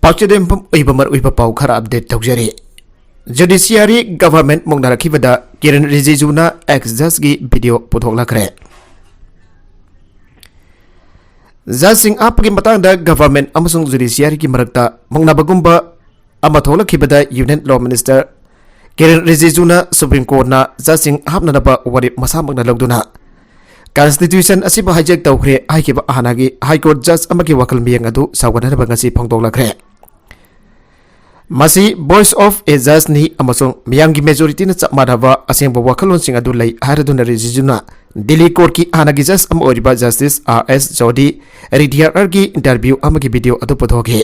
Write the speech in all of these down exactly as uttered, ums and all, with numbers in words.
ꯑꯆꯦꯗꯦꯝꯐꯝ ꯑꯣꯏꯕ ꯃꯔꯨꯑꯣꯏꯕ ꯄꯥꯎ ꯈꯔ update ꯇꯧꯖꯔꯤ꯫ Judiciary government ꯃꯨꯛꯅꯔꯛꯈꯤꯕꯗ Kiran ꯔꯤꯖꯤꯖꯨꯅ ex judgeꯀꯤ video ꯄꯨꯊꯣꯛꯂꯛꯈ꯭ꯔꯦ꯫ Judgeꯁꯤꯡ ꯍꯥꯞꯄꯒꯤ ꯃꯇꯥꯡꯗ government ꯑꯃꯁꯨꯡ judiciaryꯒꯤ ꯃꯔꯛꯇ ꯃꯨꯛꯅꯕꯒꯨꯝꯕ ꯑꯃ ꯊꯣꯛꯂꯛꯈꯤꯕꯗ Union Law Minister Kiran ꯔꯤꯖꯤꯖꯨꯅ Supreme Courtꯅ judgeꯁꯤꯡ ꯍꯥꯞꯅꯅꯕ ꯋꯥꯔꯦꯞ ꯃꯁꯥꯃꯛꯅ ꯂꯧꯗꯨꯅ Constitution ꯑꯁꯤꯕꯨ hijack ꯇꯧꯈ꯭ꯔꯦ ꯍꯥꯏꯈꯤꯕ ꯍꯥꯟꯅꯒꯤ High Court judge ꯑꯃꯒꯤ ꯋꯥꯈꯜ ꯃꯤꯌꯦꯡ ꯑꯗꯨ ꯁꯥꯎꯒꯠꯅꯅꯕ ꯉꯁꯤ ꯐꯣꯡꯗꯣꯛꯂꯛꯈ꯭ꯔꯦ꯫ ꯃꯁꯤ voice of a judgeꯅꯤ ꯑꯃꯁꯨꯡ ꯃꯤꯌꯥꯝꯒꯤ majorityꯅ ꯆꯞ ꯃꯥꯟꯅꯕ ꯑꯁꯦꯡꯕ ꯋꯥꯈꯜꯂꯣꯟꯁꯤꯡ ꯑꯗꯨ ꯂꯩ ꯍꯥꯏꯔꯗꯨꯅ ꯔꯤꯖꯤꯖꯨꯅ Delhi Courtꯀꯤ ꯍꯥꯟꯅꯒꯤ judge ꯑꯃ ꯑꯣꯏꯔꯤꯕ Justice R S Sodhi retireꯒꯤ interview ꯑꯃꯒꯤ video ꯑꯗꯨ ꯄꯨꯊꯣꯛꯈꯤ꯫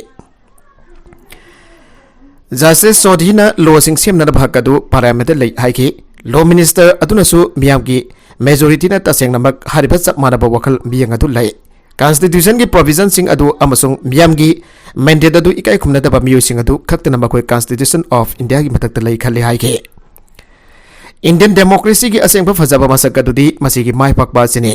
Justice Sodhina lawꯁꯤꯡ ꯁꯦꯝꯅꯅꯕ ꯍꯛ ꯑꯗꯨ Parliamentꯇ ꯂꯩ ꯍꯥꯏꯈꯤ꯫ Law Minister ꯑꯗꯨꯅꯁꯨ ꯃꯤꯌꯥꯝꯒꯤ majorityꯅ ꯇꯁꯦꯡꯅꯃꯛ ꯍꯥꯏꯔꯤꯕ ꯆꯞ ꯃꯥꯟꯅꯕ ꯋꯥꯈꯜ ꯃꯤꯌꯦꯡ ꯑꯗꯨ ꯂꯩ꯫ Constitutionꯒꯤ provisionꯁꯤꯡ ꯑꯗꯨ ꯑꯃꯁꯨꯡ ꯃꯤꯌꯥꯝꯒꯤ mandate ꯑꯗꯨ ꯏꯀꯥꯏ ꯈꯨꯝꯅꯗꯕ ꯃꯤꯑꯣꯏꯁꯤꯡ ꯑꯗꯨ ꯈꯛꯇꯅ ꯃꯈꯣꯏ Constitution of Indiaꯒꯤ ꯃꯊꯛꯇ ꯂꯩ ꯈꯜꯂꯤ ꯍꯥꯏꯈꯤ꯫ Indian democracyꯒꯤ ꯑꯁꯦꯡꯕ ꯐꯖꯕ ꯃꯁꯛ ꯑꯗꯨꯗꯤ ꯃꯁꯤꯒꯤ ꯃꯥꯏ ꯄꯥꯛꯄ ꯑꯁꯤꯅꯤ꯫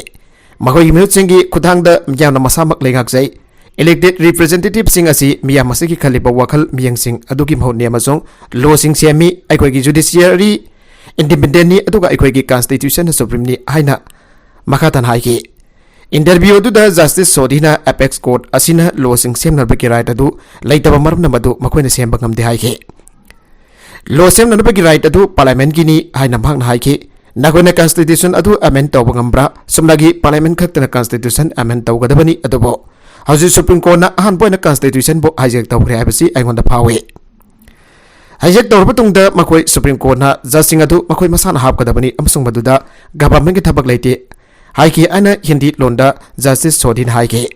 ꯃꯈꯣꯏꯒꯤ ꯃꯤꯍꯨꯠꯁꯤꯡꯒꯤ ꯈꯨꯠꯊꯥꯡꯗ ꯃꯤꯌꯥꯝꯅ ꯃꯁꯥꯃꯛ ꯂꯩꯉꯥꯛꯆꯩ꯫ Elected representativeꯁꯤꯡ ꯑꯁꯤ ꯃꯤꯌꯥꯝ ꯑꯁꯤꯒꯤ ꯈꯜꯂꯤꯕ ꯋꯥꯈꯜ ꯃꯤꯌꯦꯡꯁꯤꯡ ꯑꯗꯨꯒꯤ ꯃꯍꯨꯠꯅꯤ ꯑꯃꯁꯨꯡ lawꯁꯤꯡ ꯁꯦꯝꯃꯤ꯫ ꯑꯩꯈꯣꯏꯒꯤ judiciary independentꯅꯤ, ꯑꯗꯨꯒ ꯑꯩꯈꯣꯏꯒꯤ Constitutionꯅ supremeꯅꯤ ꯍꯥꯏꯅ ꯃꯈꯥ ꯇꯥꯅ ꯍꯥꯏꯈꯤ꯫ Interview ꯑꯗꯨꯗ Justice Sodhina apex court ꯑꯁꯤꯅ lawꯁꯤꯡ ꯁꯦꯝꯅꯕꯒꯤ right ꯑꯗꯨ ꯂꯩꯇꯕ ꯃꯔꯝꯅ ꯃꯗꯨ ꯃꯈꯣꯏꯅ ꯁꯦꯝꯕ ꯉꯝꯗꯦ ꯍꯥꯏꯈꯤ꯫ Law ꯁꯦꯝꯅꯅꯕꯒꯤ right ꯑꯗꯨ Parliamentꯀꯤꯅꯤ ꯍꯥꯏꯅ ꯃꯍꯥꯛꯅ ꯍꯥꯏꯈꯤ꯫ ꯅꯈꯣꯏꯅ Constitution ꯑꯗꯨ amend ꯇꯧꯕ ꯉꯝꯕ꯭ꯔꯥ? ꯆꯨꯝꯅꯒꯤ Parliament ꯈꯛꯇꯅ Constitution amend ꯇꯧꯒꯗꯕꯅꯤ, ꯑꯗꯨꯕꯨ ꯍꯧꯖꯤꯛ Supreme Courtꯅ ꯑꯍꯥꯟꯕ ꯑꯣꯏꯅ Constitutionꯕꯨ hijack ꯇꯧꯈ꯭ꯔꯦ ꯍꯥꯏꯕꯁꯤ ꯑꯩꯉꯣꯟꯗ ꯐꯥꯎꯏ꯫ Hijack ꯇꯧꯔꯕ ꯇꯨꯡꯗ ꯃꯈꯣꯏ Supreme Courtꯅ judgeꯁꯤꯡ ꯑꯗꯨ ꯃꯈꯣꯏ ꯃꯁꯥꯅ ꯍꯥꯞꯀꯗꯕꯅꯤ ꯑꯃꯁꯨꯡ ꯃꯗꯨꯗ governmentꯀꯤ ꯊꯕꯛ ꯂꯩꯇꯦ ꯍꯥꯏꯈꯤ ꯍꯥꯏꯅ ꯍꯤꯟꯗꯤ ꯂꯣꯟꯗ Justice Sodhina ꯍꯥꯏꯈꯤ꯫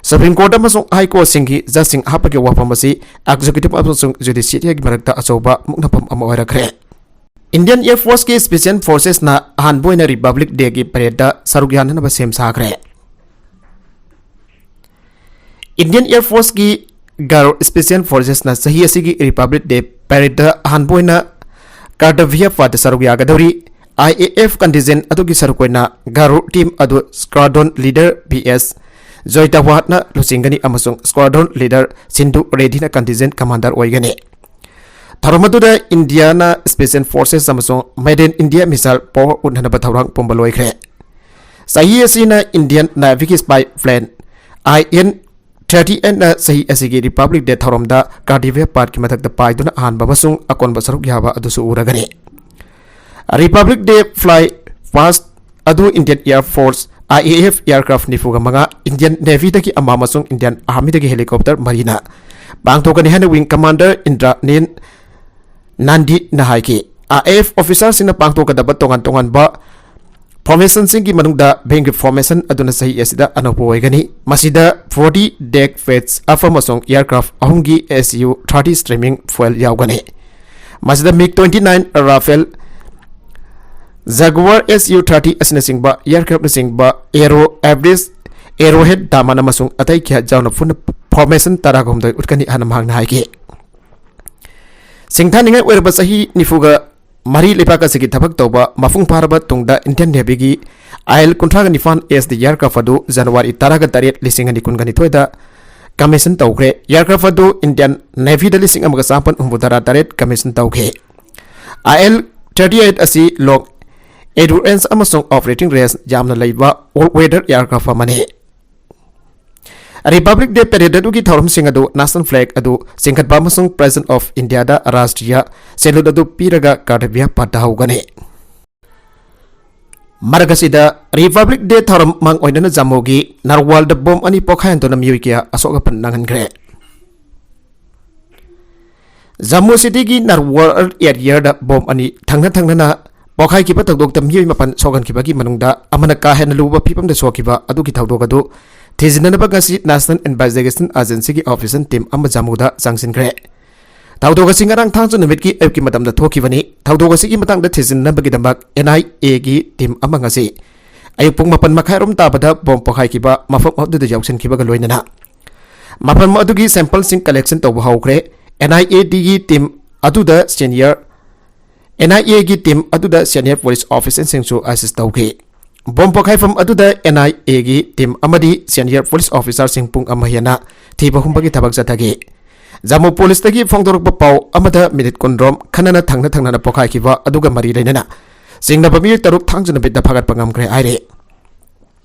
Supreme Court ꯑꯃꯁꯨꯡ High Courtꯁꯤꯡꯒꯤ judgeꯁꯤꯡ ꯍꯥꯞꯄꯒꯤ ꯋꯥꯐꯝ ꯑꯁꯤ executive ꯑꯃꯁꯨꯡ judiciaryꯒꯤ ꯃꯔꯛꯇ ꯑꯆꯧꯕ ꯃꯨꯛꯅꯐꯝ ꯑꯃ ꯑꯣꯏꯔꯛꯈ꯭ꯔꯦ꯫ Indian Air Forceꯀꯤ Special Forcesꯅ ꯑꯍꯥꯟꯕ ꯑꯣꯏꯅ Republic Dayꯒꯤ paradeꯗ ꯁꯔꯨꯛ ꯌꯥꯅꯅꯕ ꯁꯦꯝ ꯁꯥꯈ꯭ꯔꯦ꯫ Indian Air Forceꯀꯤ Garo Special Forcesꯅ ꯆꯍꯤ ꯑꯁꯤꯒꯤ Republic Day paradeꯗ ꯑꯍꯥꯟꯕ ꯑꯣꯏꯅ Kartavya Pathꯇ ꯁꯔꯨꯛ ꯌꯥꯒꯗꯧꯔꯤ꯫ I A F contingent ꯑꯗꯨꯒꯤ ꯁꯔꯨꯛ ꯑꯣꯏꯅ Garo team ꯑꯗꯨ squadron leader V S ꯖꯣꯏꯇꯥꯋꯥꯠꯅ ꯂꯨꯆꯤꯡꯒꯅꯤ ꯑꯃꯁꯨꯡ squadron leader Sindhu ꯔꯦꯗꯤꯅ contingent commander ꯑꯣꯏꯒꯅꯤ꯫ ꯊꯧꯔꯝ ꯑꯗꯨꯗ ꯏꯟꯗꯤꯌꯥꯅ special forces ꯑꯃꯁꯨꯡ Made in India missile power ꯎꯠꯅꯅꯕ ꯊꯧꯔꯥꯡ ꯄꯨꯝꯕ ꯂꯣꯏꯈ꯭ꯔꯦ꯫ ꯆꯍꯤ ꯑꯁꯤꯅ Indian Navyꯒꯤ spy plane I N thirty eight ꯆꯍꯤ ꯑꯁꯤꯒꯤ Republic Day ꯊꯧꯔꯝꯗ Kartavya Pathꯀꯤ ꯃꯊꯛꯇ ꯄꯥꯏꯗꯨꯅ ꯑꯍꯥꯟꯕ ꯑꯃꯁꯨꯡ ꯑꯀꯣꯟꯕ ꯁꯔꯨꯛ ꯌꯥꯕ ꯑꯗꯨꯁꯨ ꯎꯔꯒꯅꯤ꯫ Republic Day fly past ꯑꯗꯨ Indian Air Force I A F aircraft ꯅꯤꯐꯨꯒ ꯃꯉꯥ, Indian Navyꯗꯒꯤ ꯑꯃ ꯑꯃꯁꯨꯡ Indian Armyꯗꯒꯤ helicopter ꯃꯔꯤꯅ ꯄꯥꯡꯊꯣꯛꯀꯅꯤ ꯍꯥꯏꯅ Wing Commander ꯏꯟꯗ꯭ꯔꯥꯅꯤꯟ ꯅꯥꯟꯗꯤꯅ ꯍꯥꯏꯈꯤ꯫ I A F officerꯁꯤꯡꯅ ꯄꯥꯡꯊꯣꯛꯀꯗꯕ ꯇꯣꯉꯥꯟ ꯇꯣꯉꯥꯟꯕ formationꯁꯤꯡꯒꯤ ꯃꯅꯨꯡꯗ Bengal formation ꯑꯗꯨꯅ ꯆꯍꯤ ꯑꯁꯤꯗ ꯑꯅꯧꯕ ꯑꯣꯏꯒꯅꯤ꯫ ꯃꯁꯤꯗ forty deck phases ꯑꯃꯁꯨꯡ aircraft ꯑꯍꯨꯝꯒꯤ S U thirty Screaming fuel ꯌꯥꯎꯒꯅꯤ꯫ ꯃꯁꯤꯗ MiG twenty nine Rafale, Jaguar S U thirty ꯑꯁꯤꯅꯆꯤꯡꯕ aircraftꯅꯆꯤꯡꯕ Aero Average, Arrowhead, Daman ꯑꯃꯁꯨꯡ ꯑꯇꯩ ꯀꯌꯥ ꯌꯥꯎꯅ ꯄꯨꯟꯅ formation ꯇꯔꯥꯒ ꯍꯨꯝꯗꯣꯏ ꯎꯠꯀꯅꯤ ꯍꯥꯏꯅ ꯃꯍꯥꯛꯅ ꯍꯥꯏꯈꯤ꯫ ꯁꯤꯡꯊꯥꯅꯤꯡꯉꯥꯏ ꯑꯣꯏꯔꯕ ꯆꯍꯤ ꯅꯤꯐꯨꯒ ꯃꯔꯤ ꯂꯩꯕꯥꯛ ꯑꯁꯤꯒꯤ ꯊꯕꯛ ꯇꯧꯕ ꯃꯄꯨꯡ ꯐꯥꯔꯕ ꯇꯨꯡꯗ Indian Navyꯒꯤ I L ꯀꯨꯟꯊ꯭ꯔꯥꯒ ꯅꯤꯄꯥꯟ S D aircraft ꯑꯗꯨ January ꯇꯔꯥꯒ ꯇꯔꯦꯠ, ꯂꯤꯁꯤꯡ ꯑꯅꯤ ꯀꯨꯟꯒ ꯅꯤꯊꯣꯏꯗ commission ꯇꯧꯈ꯭ꯔꯦ꯫ Aircraft ꯑꯗꯨ Indian Navyꯗ ꯂꯤꯁꯤꯡ ꯑꯃꯒ ꯆꯥꯃꯥꯄꯟ ꯍꯨꯝꯐꯨꯇꯔꯥ ꯇꯔꯦꯠ commission ꯇꯧꯈꯤ꯫ I L thirty eight ꯑꯁꯤ long endurance ꯑꯃꯁꯨꯡ operating range ꯌꯥꯝꯅ ꯂꯩꯕ all weather aircraft ꯑꯃꯅꯤ꯫ Republic Day parade ꯑꯗꯨꯒꯤ ꯊꯧꯔꯝꯁꯤꯡ ꯑꯗꯨ national flag ꯑꯗꯨ ꯆꯤꯡꯈꯠꯄ ꯑꯃꯁꯨꯡ President of Indiaꯗ ꯔꯥꯁꯇ꯭ꯔꯤꯌ salute ꯑꯗꯨ ꯄꯤꯔꯒ Kartavya Path ꯍꯧꯒꯅꯤ꯫ ꯃꯔꯛ ꯑꯁꯤꯗ Republic Day ꯊꯧꯔꯝ ꯃꯥꯡ ꯑꯣꯏꯅꯅ ꯖꯝꯃꯨꯒꯤ ꯅꯔꯋꯥꯜꯗ bomb ꯑꯅꯤ ꯄꯣꯈꯥꯏꯍꯟꯗꯨꯅ ꯃꯤꯑꯣꯏ ꯀꯌꯥ ꯑꯁꯣꯛ ꯑꯄꯟ ꯅꯪꯍꯟꯈ꯭ꯔꯦ꯫ ꯖꯝꯃꯨ cityꯒꯤ ꯅꯔꯋꯥꯜ areaꯗ bomb ꯑꯅꯤ ꯊꯪꯅ ꯊꯪꯅꯅ ꯄꯣꯈꯥꯏꯈꯤꯕ ꯊꯧꯗꯣꯛꯇ ꯃꯤꯑꯣꯏ ꯃꯥꯄꯟ ꯁꯣꯛꯍꯟꯈꯤꯕꯒꯤ ꯃꯅꯨꯡꯗ ꯑꯃꯅ ꯀꯥ ꯍꯦꯟꯅ ꯂꯨꯕ ꯐꯤꯕꯝꯗ ꯁꯣꯛꯈꯤꯕ ꯑꯗꯨꯒꯤ ꯊꯧꯗꯣꯛ ꯑꯗꯨ ꯊꯤꯖꯤꯟꯅꯅꯕ ꯉꯁꯤ National Investigation Agencyꯒꯤ official team ꯑꯃ ꯖꯝꯃꯨꯗ ꯆꯪꯁꯤꯟꯈ꯭ꯔꯦ꯫ ꯊꯧꯗꯣꯛ ꯑꯁꯤ ꯉꯔꯥꯡ ꯊꯥꯡꯖ ꯅꯨꯃꯤꯠꯀꯤ ꯑꯌꯨꯛꯀꯤ ꯃꯇꯝꯗ ꯊꯣꯛꯈꯤꯕꯅꯤ꯫ ꯊꯧꯗꯣꯛ ꯑꯁꯤꯒꯤ ꯃꯇꯥꯡꯗ ꯊꯤꯖꯤꯟꯅꯕꯒꯤꯗꯃꯛ N I Aꯒꯤ team ꯑꯃ ꯉꯁꯤ ꯑꯌꯨꯛ ꯄꯨꯡ ꯃꯥꯄꯟ ꯃꯈꯥꯏꯔꯣꯝ ꯇꯥꯕꯗ bomb ꯄꯣꯈꯥꯏꯈꯤꯕ ꯃꯐꯝ ꯑꯗꯨꯗ ꯌꯧꯁꯤꯟꯈꯤꯕꯒ ꯂꯣꯏꯅꯅ ꯃꯐꯝ ꯑꯗꯨꯒꯤ sampleꯁꯤꯡ collection ꯇꯧꯕ ꯍꯧꯈ꯭ꯔꯦ꯫ N I Aꯒꯤ team ꯑꯗꯨꯗ senior, N I Aꯒꯤ team ꯑꯗꯨꯗ senior police officerꯁꯤꯡꯁꯨ assist ꯇꯧꯈꯤ꯫ ꯕꯣꯝ ꯄꯣꯈꯥꯏꯐꯝ ꯑꯗꯨꯗ N I A ꯒꯤ team ꯑꯃꯗꯤ senior police officerꯁꯤꯡ ꯄꯨꯡ ꯑꯃ ꯍꯦꯟꯅ ꯊꯤꯕ ꯍꯨꯝꯕꯒꯤ ꯊꯕꯛ ꯆꯠꯊꯈꯤ꯫ ꯖꯝꯃꯨ policeꯇꯒꯤ ꯐꯣꯡꯗꯣꯔꯛꯄ ꯄꯥꯎ ꯑꯃꯗ minute ꯀꯨꯟꯔꯣꯝ ꯈꯟꯅꯅ ꯊꯪꯅ ꯊꯪꯅꯅ ꯄꯣꯈꯥꯏꯈꯤꯕ ꯑꯗꯨꯒ ꯃꯔꯤ ꯂꯩꯅꯅ ꯆꯤꯡꯅꯕ ꯃꯤꯑꯣꯏ ꯇꯔꯨꯛ ꯊꯥꯡꯖ ꯅꯨꯃꯤꯠꯇ ꯐꯥꯒꯠꯄ ꯉꯝꯈ꯭ꯔꯦ ꯍꯥꯏꯔꯤ꯫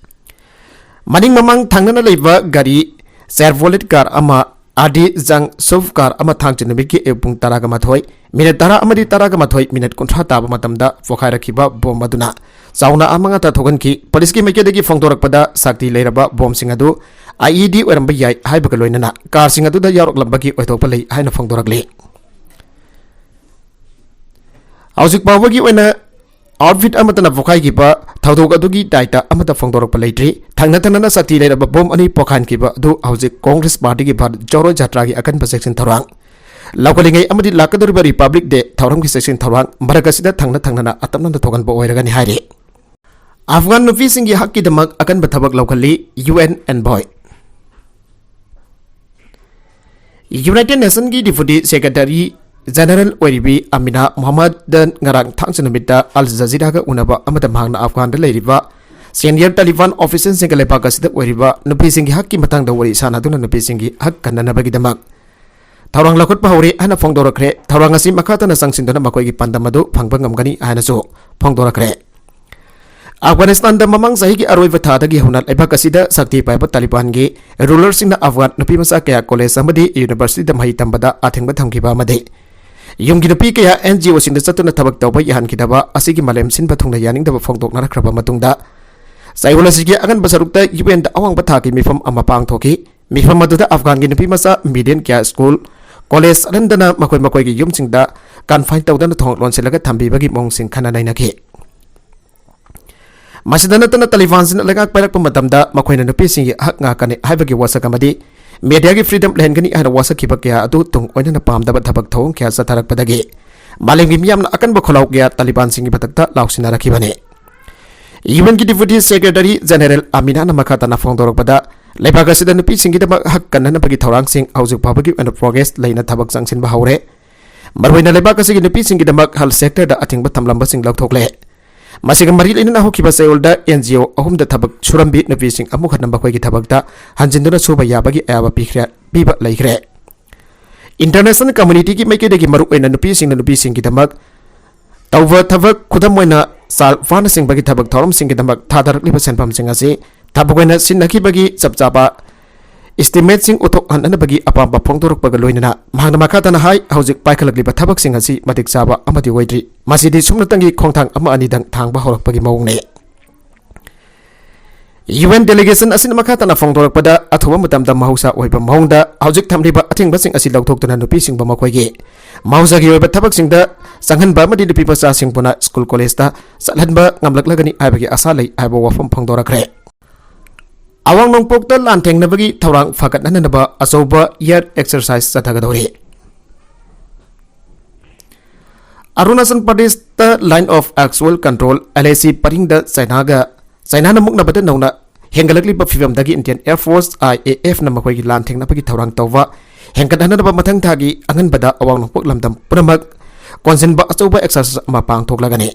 ꯃꯅꯤꯡ ꯃꯃꯥꯡ ꯊꯪꯅꯅ ꯂꯩꯕ ꯒꯥꯔꯤ Chevrolet car ꯑꯃ ꯑꯥꯔ ꯗꯤ ꯖꯪ ꯁꯨꯚ car ꯑꯃ ꯊꯥꯡꯖ ꯅꯨꯃꯤꯠꯀꯤ ꯑꯌꯨꯛ ꯄꯨꯡ ꯇꯔꯥꯒ ꯃꯥꯊꯣꯏ minute ꯇꯔꯥ ꯑꯃꯗꯤ ꯇꯔꯥꯒ ꯃꯥꯊꯣꯏ minute ꯀꯨꯟꯊ꯭ꯔꯥ ꯇꯥꯕ ꯃꯇꯝꯗ ꯄꯣꯈꯥꯏꯔꯛꯈꯤꯕ ꯕꯣꯝ ꯑꯗꯨꯅ ꯆꯥꯎꯅ ꯑꯃꯥꯡ ꯑꯇꯥ ꯊꯣꯛꯍꯟꯈꯤ꯫ Policeꯀꯤ ꯃꯥꯏꯀꯩꯗꯒꯤ ꯐꯣꯡꯗꯣꯔꯛꯄꯗ ꯁꯛꯇꯤ ꯂꯩꯔꯕ ꯕꯣꯝꯁꯤꯡ ꯑꯗꯨ I E D ꯑꯣꯏꯔꯝꯕ ꯌꯥꯏ ꯍꯥꯏꯕꯒ ꯂꯣꯏꯅꯅ carꯁꯤꯡ ꯑꯗꯨꯗ ꯌꯥꯎꯔꯛꯂꯝꯕꯒꯤ ꯑꯣꯏꯊꯣꯛꯄ ꯂꯩ ꯍꯥꯏꯅ ꯐꯣꯡꯗꯣꯔꯛꯂꯤ꯫ ꯍꯧꯖꯤꯛ ꯐꯥꯎꯕꯒꯤ ꯑꯣꯏꯅ outfit ꯑꯃꯠꯇꯅ ꯄꯣꯈꯥꯏꯈꯤꯕ ꯊꯧꯗꯣꯛ ꯑꯗꯨꯒꯤ ꯗꯥꯏꯇ ꯑꯃꯠꯇ ꯐꯣꯡꯗꯣꯔꯛꯄ ꯂꯩꯇ꯭ꯔꯤ꯫ ꯊꯪꯅ ꯊꯪꯅꯅ ꯁꯛꯇꯤ ꯂꯩꯔꯕ ꯕꯣꯝ ꯑꯅꯤ ꯄꯣꯈꯥꯏꯍꯟꯈꯤꯕ ꯑꯗꯨ ꯍꯧꯖꯤꯛ Congress partyꯒꯤ ꯚꯥꯔꯠ ꯖꯣꯔꯣ ꯖꯥꯇ꯭ꯔꯥꯒꯤ ꯑꯀꯟꯕ ꯆꯦꯛꯁꯤꯟ ꯊꯧꯔꯥꯡ ꯂꯧꯈꯠꯂꯤꯉꯩ ꯑꯃꯗꯤ ꯂꯥꯛꯀꯗꯧꯔꯤꯕ Republic Day ꯊꯧꯔꯝꯒꯤ ꯆꯦꯛꯁꯤꯟ ꯊꯧꯔꯥꯡ ꯃꯔꯛ ꯑꯁꯤꯗ ꯊꯪꯅ ꯊꯪꯅꯅ ꯑꯇꯞꯅꯅ ꯊꯣꯛꯍꯟꯕ ꯑꯣꯏꯔꯒꯅꯤ ꯍꯥꯏꯔꯤ꯫ ꯑꯐꯒꯥꯟ ꯅꯨꯄꯤꯁꯤꯡꯒꯤ ꯍꯛꯀꯤꯗꯃꯛ ꯑꯀꯟꯕ ꯊꯕꯛ ꯂꯧꯈꯠꯂꯤ U N envoy꯫ United Nationꯒꯤ Deputy Secretary General ꯑꯣꯏꯔꯤꯕꯤ ꯑꯃꯤꯅꯥ ꯃꯨꯍꯝꯃꯗꯟ ꯉꯔꯥꯡ ꯊꯥꯡꯖ ꯅꯨꯃꯤꯠꯇ ꯑꯜ ꯖꯖꯤꯔꯥꯒ ꯎꯅꯕ ꯑꯃꯗ ꯃꯍꯥꯛꯅ ꯑꯐꯒꯥꯟꯗ ꯂꯩꯔꯤꯕ senior Taliban officialꯁꯤꯡꯒ ꯂꯩꯕꯥꯛ ꯑꯁꯤꯗ ꯑꯣꯏꯔꯤꯕ ꯅꯨꯄꯤꯁꯤꯡꯒꯤ ꯍꯛꯀꯤ ꯃꯇꯥꯡꯗ ꯋꯥꯔꯤ ꯁꯥꯟꯅꯗꯨꯅ ꯅꯨꯄꯤꯁꯤꯡꯒꯤ ꯍꯛ ꯀꯟꯅꯅꯕꯒꯤꯗꯃꯛ ꯊꯧꯔꯥꯡ ꯂꯧꯈꯠꯄ ꯍꯧꯔꯦ ꯍꯥꯏꯅ ꯐꯣꯡꯗꯣꯔꯛꯈ꯭ꯔꯦ꯫ ꯊꯧꯔꯥꯡ ꯑꯁꯤ ꯃꯈꯥ ꯇꯥꯅ ꯆꯪꯁꯤꯟꯗꯨꯅ ꯃꯈꯣꯏꯒꯤ ꯄꯥꯟꯗꯝ ꯑꯗꯨ ꯐꯪꯕ ꯉꯝꯒꯅꯤ ꯍꯥꯏꯅꯁꯨ ꯐꯣꯡꯗꯣꯔꯛꯈ꯭ꯔꯦ꯫ ꯑꯐꯒꯥꯅꯤꯁꯇꯥꯟꯗ ꯃꯃꯥꯡ ꯆꯍꯤꯒꯤ ꯑꯔꯣꯏꯕ ꯊꯥꯗꯒꯤ ꯍꯧꯅ ꯂꯩꯕꯥꯛ ꯑꯁꯤꯗ ꯁꯛꯇꯤ ꯄꯥꯏꯕ ꯇꯥꯂꯤꯕꯥꯟꯒꯤ rulerꯁꯤꯡꯅ ꯑꯐꯒꯥꯟ ꯅꯨꯄꯤ ꯃꯆꯥ ꯀꯌꯥ college ꯑꯃꯗꯤ universityꯗ ꯃꯍꯩ ꯇꯝꯕꯗ ꯑꯊꯤꯡꯕ ꯊꯝꯈꯤꯕ ꯑꯃꯗꯤ ꯌꯨꯝꯒꯤ ꯅꯨꯄꯤ ꯀꯌꯥ NGOꯁꯤꯡꯗ ꯆꯠꯇꯨꯅ ꯊꯕꯛ ꯇꯧꯕ ꯌꯥꯍꯟꯈꯤꯗꯕ ꯑꯁꯤꯒꯤ ꯃꯥꯂꯦꯝ ꯁꯤꯟꯕ ꯊꯨꯡꯅ ꯌꯥꯅꯤꯡꯗꯕ ꯐꯣꯡꯗꯣꯛꯅꯔꯛꯈ꯭ꯔꯕ ꯃꯇꯨꯡꯗ ꯆꯌꯣꯜ ꯑꯁꯤꯒꯤ ꯑꯉꯟꯕ ꯁꯔꯨꯛꯇ UNꯗ ꯑꯋꯥꯡꯕ ꯊꯥꯛꯀꯤ ꯃꯤꯐꯝ ꯑꯃ ꯄꯥꯡꯊꯣꯛꯈꯤ꯫ ꯃꯤꯐꯝ ꯑꯗꯨꯗ ꯑꯐꯒꯥꯟꯒꯤ ꯅꯨꯄꯤ ꯃꯆꯥ million ꯀꯌꯥ school, college ꯆꯠꯍꯟꯗꯅ ꯃꯈꯣꯏ ꯃꯈꯣꯏꯒꯤ ꯌꯨꯝꯁꯤꯡꯗ confine ꯇꯧꯗꯨꯅ ꯊꯣꯡ ꯂꯣꯟꯁꯤꯜꯂꯒ ꯊꯝꯕꯤꯕꯒꯤ ꯃꯑꯣꯡꯁꯤꯡ ꯈꯟꯅ ꯅꯩꯅꯈꯤ꯫ ꯃꯁꯤꯗ ꯅꯠꯇꯅ ꯇꯥꯂꯤꯕꯥꯟꯁꯤꯡꯅ ꯂꯩꯉꯥꯛ ꯄꯥꯏꯔꯛꯄ ꯃꯇꯝꯗ ꯃꯈꯣꯏꯅ ꯅꯨꯄꯤꯁꯤꯡꯒꯤ ꯍꯛ ꯉꯥꯛꯀꯅꯤ ꯍꯥꯏꯕꯒꯤ ꯋꯥꯁꯛ ꯑꯃꯗꯤ mediaꯒꯤ freedom ꯂꯩꯍꯟꯒꯅꯤ ꯍꯥꯏꯅ ꯋꯥꯁꯛꯈꯤꯕ ꯀꯌꯥ ꯑꯗꯨ ꯇꯨꯡ ꯑꯣꯏꯅꯅ ꯄꯥꯝꯗꯕ ꯊꯕꯛ ꯊꯧꯑꯣꯡ ꯀꯌꯥ ꯆꯠꯊꯔꯛꯄꯗꯒꯤ ꯃꯥꯂꯦꯝꯒꯤ ꯃꯤꯌꯥꯝꯅ ꯑꯀꯟꯕ ꯈꯣꯜꯂꯥꯎ ꯀꯌꯥ ꯇꯥꯂꯤꯕꯥꯟꯁꯤꯡꯒꯤ ꯃꯊꯛꯇ ꯂꯥꯎꯁꯤꯟꯅꯔꯛꯈꯤꯕꯅꯤ꯫ UNꯒꯤ Deputy Secretary General ꯑꯃꯤꯅꯥꯅ ꯃꯈꯥ ꯇꯥꯅ ꯐꯣꯡꯗꯣꯔꯛꯄꯗ, ꯂꯩꯕꯥꯛ ꯑꯁꯤꯗ ꯅꯨꯄꯤꯁꯤꯡꯒꯤꯗꯃꯛ ꯍꯛ ꯀꯟꯅꯅꯕꯒꯤ ꯊꯧꯔꯥꯡꯁꯤꯡ ꯍꯧꯖꯤꯛ ꯐꯥꯎꯕꯒꯤ ꯑꯣꯏꯅ progress ꯂꯩꯅ ꯊꯕꯛ ꯆꯪꯁꯤꯟꯕ ꯍꯧꯔꯦ꯫ ꯃꯔꯨꯑꯣꯏꯅ ꯂꯩꯕꯥꯛ ꯑꯁꯤꯒꯤ ꯅꯨꯄꯤꯁꯤꯡꯒꯤꯗꯃꯛ health sectorꯗ ꯑꯊꯤꯡꯕ ꯊꯝꯂꯝꯕꯁꯤꯡ ꯂꯧꯊꯣꯛꯂꯦ꯫ ꯃꯁꯤꯒ ꯃꯔꯤ ꯂꯩꯅꯅ ꯍꯧꯈꯤꯕ ꯆꯌꯣꯜꯗ NGO ꯑꯍꯨꯝꯗ ꯊꯕꯛ ꯁꯨꯔꯝꯕꯤ ꯅꯨꯄꯤꯁꯤꯡ ꯑꯃꯨꯛ ꯍꯟꯅ ꯃꯈꯣꯏꯒꯤ ꯊꯕꯛꯇ ꯍꯟꯖꯤꯟꯗꯨꯅ ꯁꯨꯕ ꯌꯥꯕꯒꯤ ꯑꯌꯥꯕ ꯄꯤꯈ꯭ꯔꯦ, ꯄꯤꯕ ꯂꯩꯈ꯭ꯔꯦ꯫ International communityꯒꯤ ꯃꯥꯏꯀꯩꯗꯒꯤ ꯃꯔꯨꯑꯣꯏꯅ ꯅꯨꯄꯤꯁꯤꯡꯅ ꯅꯨꯄꯤꯁꯤꯡꯒꯤꯗꯃꯛ ꯇꯧꯕ ꯊꯕꯛ, ꯈꯨꯗꯝ ꯑꯣꯏꯅ ꯆꯥꯜ ꯐꯥꯅꯆꯤꯡꯕꯒꯤ ꯊꯕꯛ ꯊꯧꯔꯝꯁꯤꯡꯒꯤꯗꯃꯛ ꯊꯥꯗꯔꯛꯂꯤꯕ ꯁꯦꯟꯐꯝꯁꯤꯡ ꯑꯁꯤ ꯊꯕꯛ ꯑꯣꯏꯅ ꯁꯤꯟꯅꯈꯤꯕꯒꯤ ꯆꯞ ꯆꯥꯕ estimateꯁꯤꯡ ꯎꯠꯊꯣꯛꯍꯟꯅꯕꯒꯤ ꯑꯄꯥꯝꯕ ꯐꯣꯡꯗꯣꯔꯛꯄꯒ ꯂꯣꯏꯅꯅ ꯃꯍꯥꯛꯅ ꯃꯈꯥ ꯇꯥꯅ ꯍꯥꯏ, ꯍꯧꯖꯤꯛ ꯄꯥꯏꯈꯠꯂꯛꯂꯤꯕ ꯊꯕꯛꯁꯤꯡ ꯑꯁꯤ ꯃꯇꯤꯛ ꯆꯥꯕ ꯑꯃꯗꯤ ꯑꯣꯏꯗ꯭ꯔꯤ꯫ ꯃꯁꯤꯗꯤ ꯁꯨꯞꯅꯇꯪꯒꯤ ꯈꯣꯡꯊꯥꯡ ꯑꯃ ꯑꯅꯤꯗꯪ ꯊꯥꯡꯕ ꯍꯧꯔꯛꯄꯒꯤ ꯃꯑꯣꯡꯅꯤ꯫ UN delegation ꯑꯁꯤꯅ ꯃꯈꯥ ꯇꯥꯅ ꯐꯣꯡꯗꯣꯔꯛꯄꯗ, ꯑꯊꯨꯕ ꯃꯇꯝꯗ ꯃꯍꯧꯁꯥ ꯑꯣꯏꯕ ꯃꯑꯣꯡꯗ ꯍꯧꯖꯤꯛ ꯊꯝꯂꯤꯕ ꯑꯊꯤꯡꯕꯁꯤꯡ ꯑꯁꯤ ꯂꯧꯊꯣꯛꯇꯨꯅ ꯅꯨꯄꯤꯁꯤꯡꯕꯨ ꯃꯈꯣꯏꯒꯤ ꯃꯍꯧꯁꯥꯒꯤ ꯑꯣꯏꯕ ꯊꯕꯛꯁꯤꯡꯗ ꯆꯪꯍꯟꯕ ꯑꯃꯗꯤ ꯅꯨꯄꯤ ꯃꯆꯥꯁꯤꯡꯕꯨꯅ ꯁ꯭ꯀꯨꯜ ꯀꯣꯂꯦꯖꯇ ꯆꯠꯍꯟꯕ ꯉꯝꯂꯛꯂꯒꯅꯤ ꯍꯥꯏꯕꯒꯤ ꯑꯁꯥ ꯂꯩ ꯍꯥꯏꯕ ꯋꯥꯐꯝ ꯐꯣꯡꯗꯣꯔꯛꯈ꯭ꯔꯦ꯫ ꯑꯋꯥꯡ ꯅꯣꯡꯄꯣꯛꯇ ꯂꯥꯟ ꯊꯦꯡꯅꯕꯒꯤ ꯊꯧꯔꯥꯡ ꯐꯒꯠꯍꯟꯅꯕ ꯑꯆꯧꯕ air exercise ꯆꯠꯊꯒꯗꯧꯔꯤ꯫ ꯑꯔꯨꯅꯥꯆꯜ ꯄ꯭ꯔꯗꯦꯁꯇ Line of Actual Control, LAC, ꯄꯔꯤꯡꯗ ꯆꯥꯏꯅꯥꯒ, ꯆꯥꯏꯅꯥꯅ ꯃꯨꯛꯅꯕꯗ ꯅꯧꯅ ꯍꯦꯟꯒꯠꯂꯛꯂꯤꯕ ꯐꯤꯕꯝꯗꯒꯤ Indian Air Force, IAFꯅ ꯃꯈꯣꯏꯒꯤ ꯂꯥꯟ ꯊꯦꯡꯅꯕꯒꯤ ꯊꯧꯔꯥꯡ ꯇꯧꯕ ꯍꯦꯟꯒꯠꯍꯟꯅꯕ ꯃꯊꯪ ꯊꯥꯒꯤ ꯑꯉꯟꯕꯗ ꯑꯋꯥꯡ ꯅꯣꯡꯄꯣꯛ ꯂꯝꯗꯝ ꯄꯨꯝꯅꯃꯛ ꯀꯣꯟꯁꯤꯟꯕ ꯑꯆꯧꯕ exercise ꯑꯃ ꯄꯥꯡꯊꯣꯛꯂꯒꯅꯤ꯫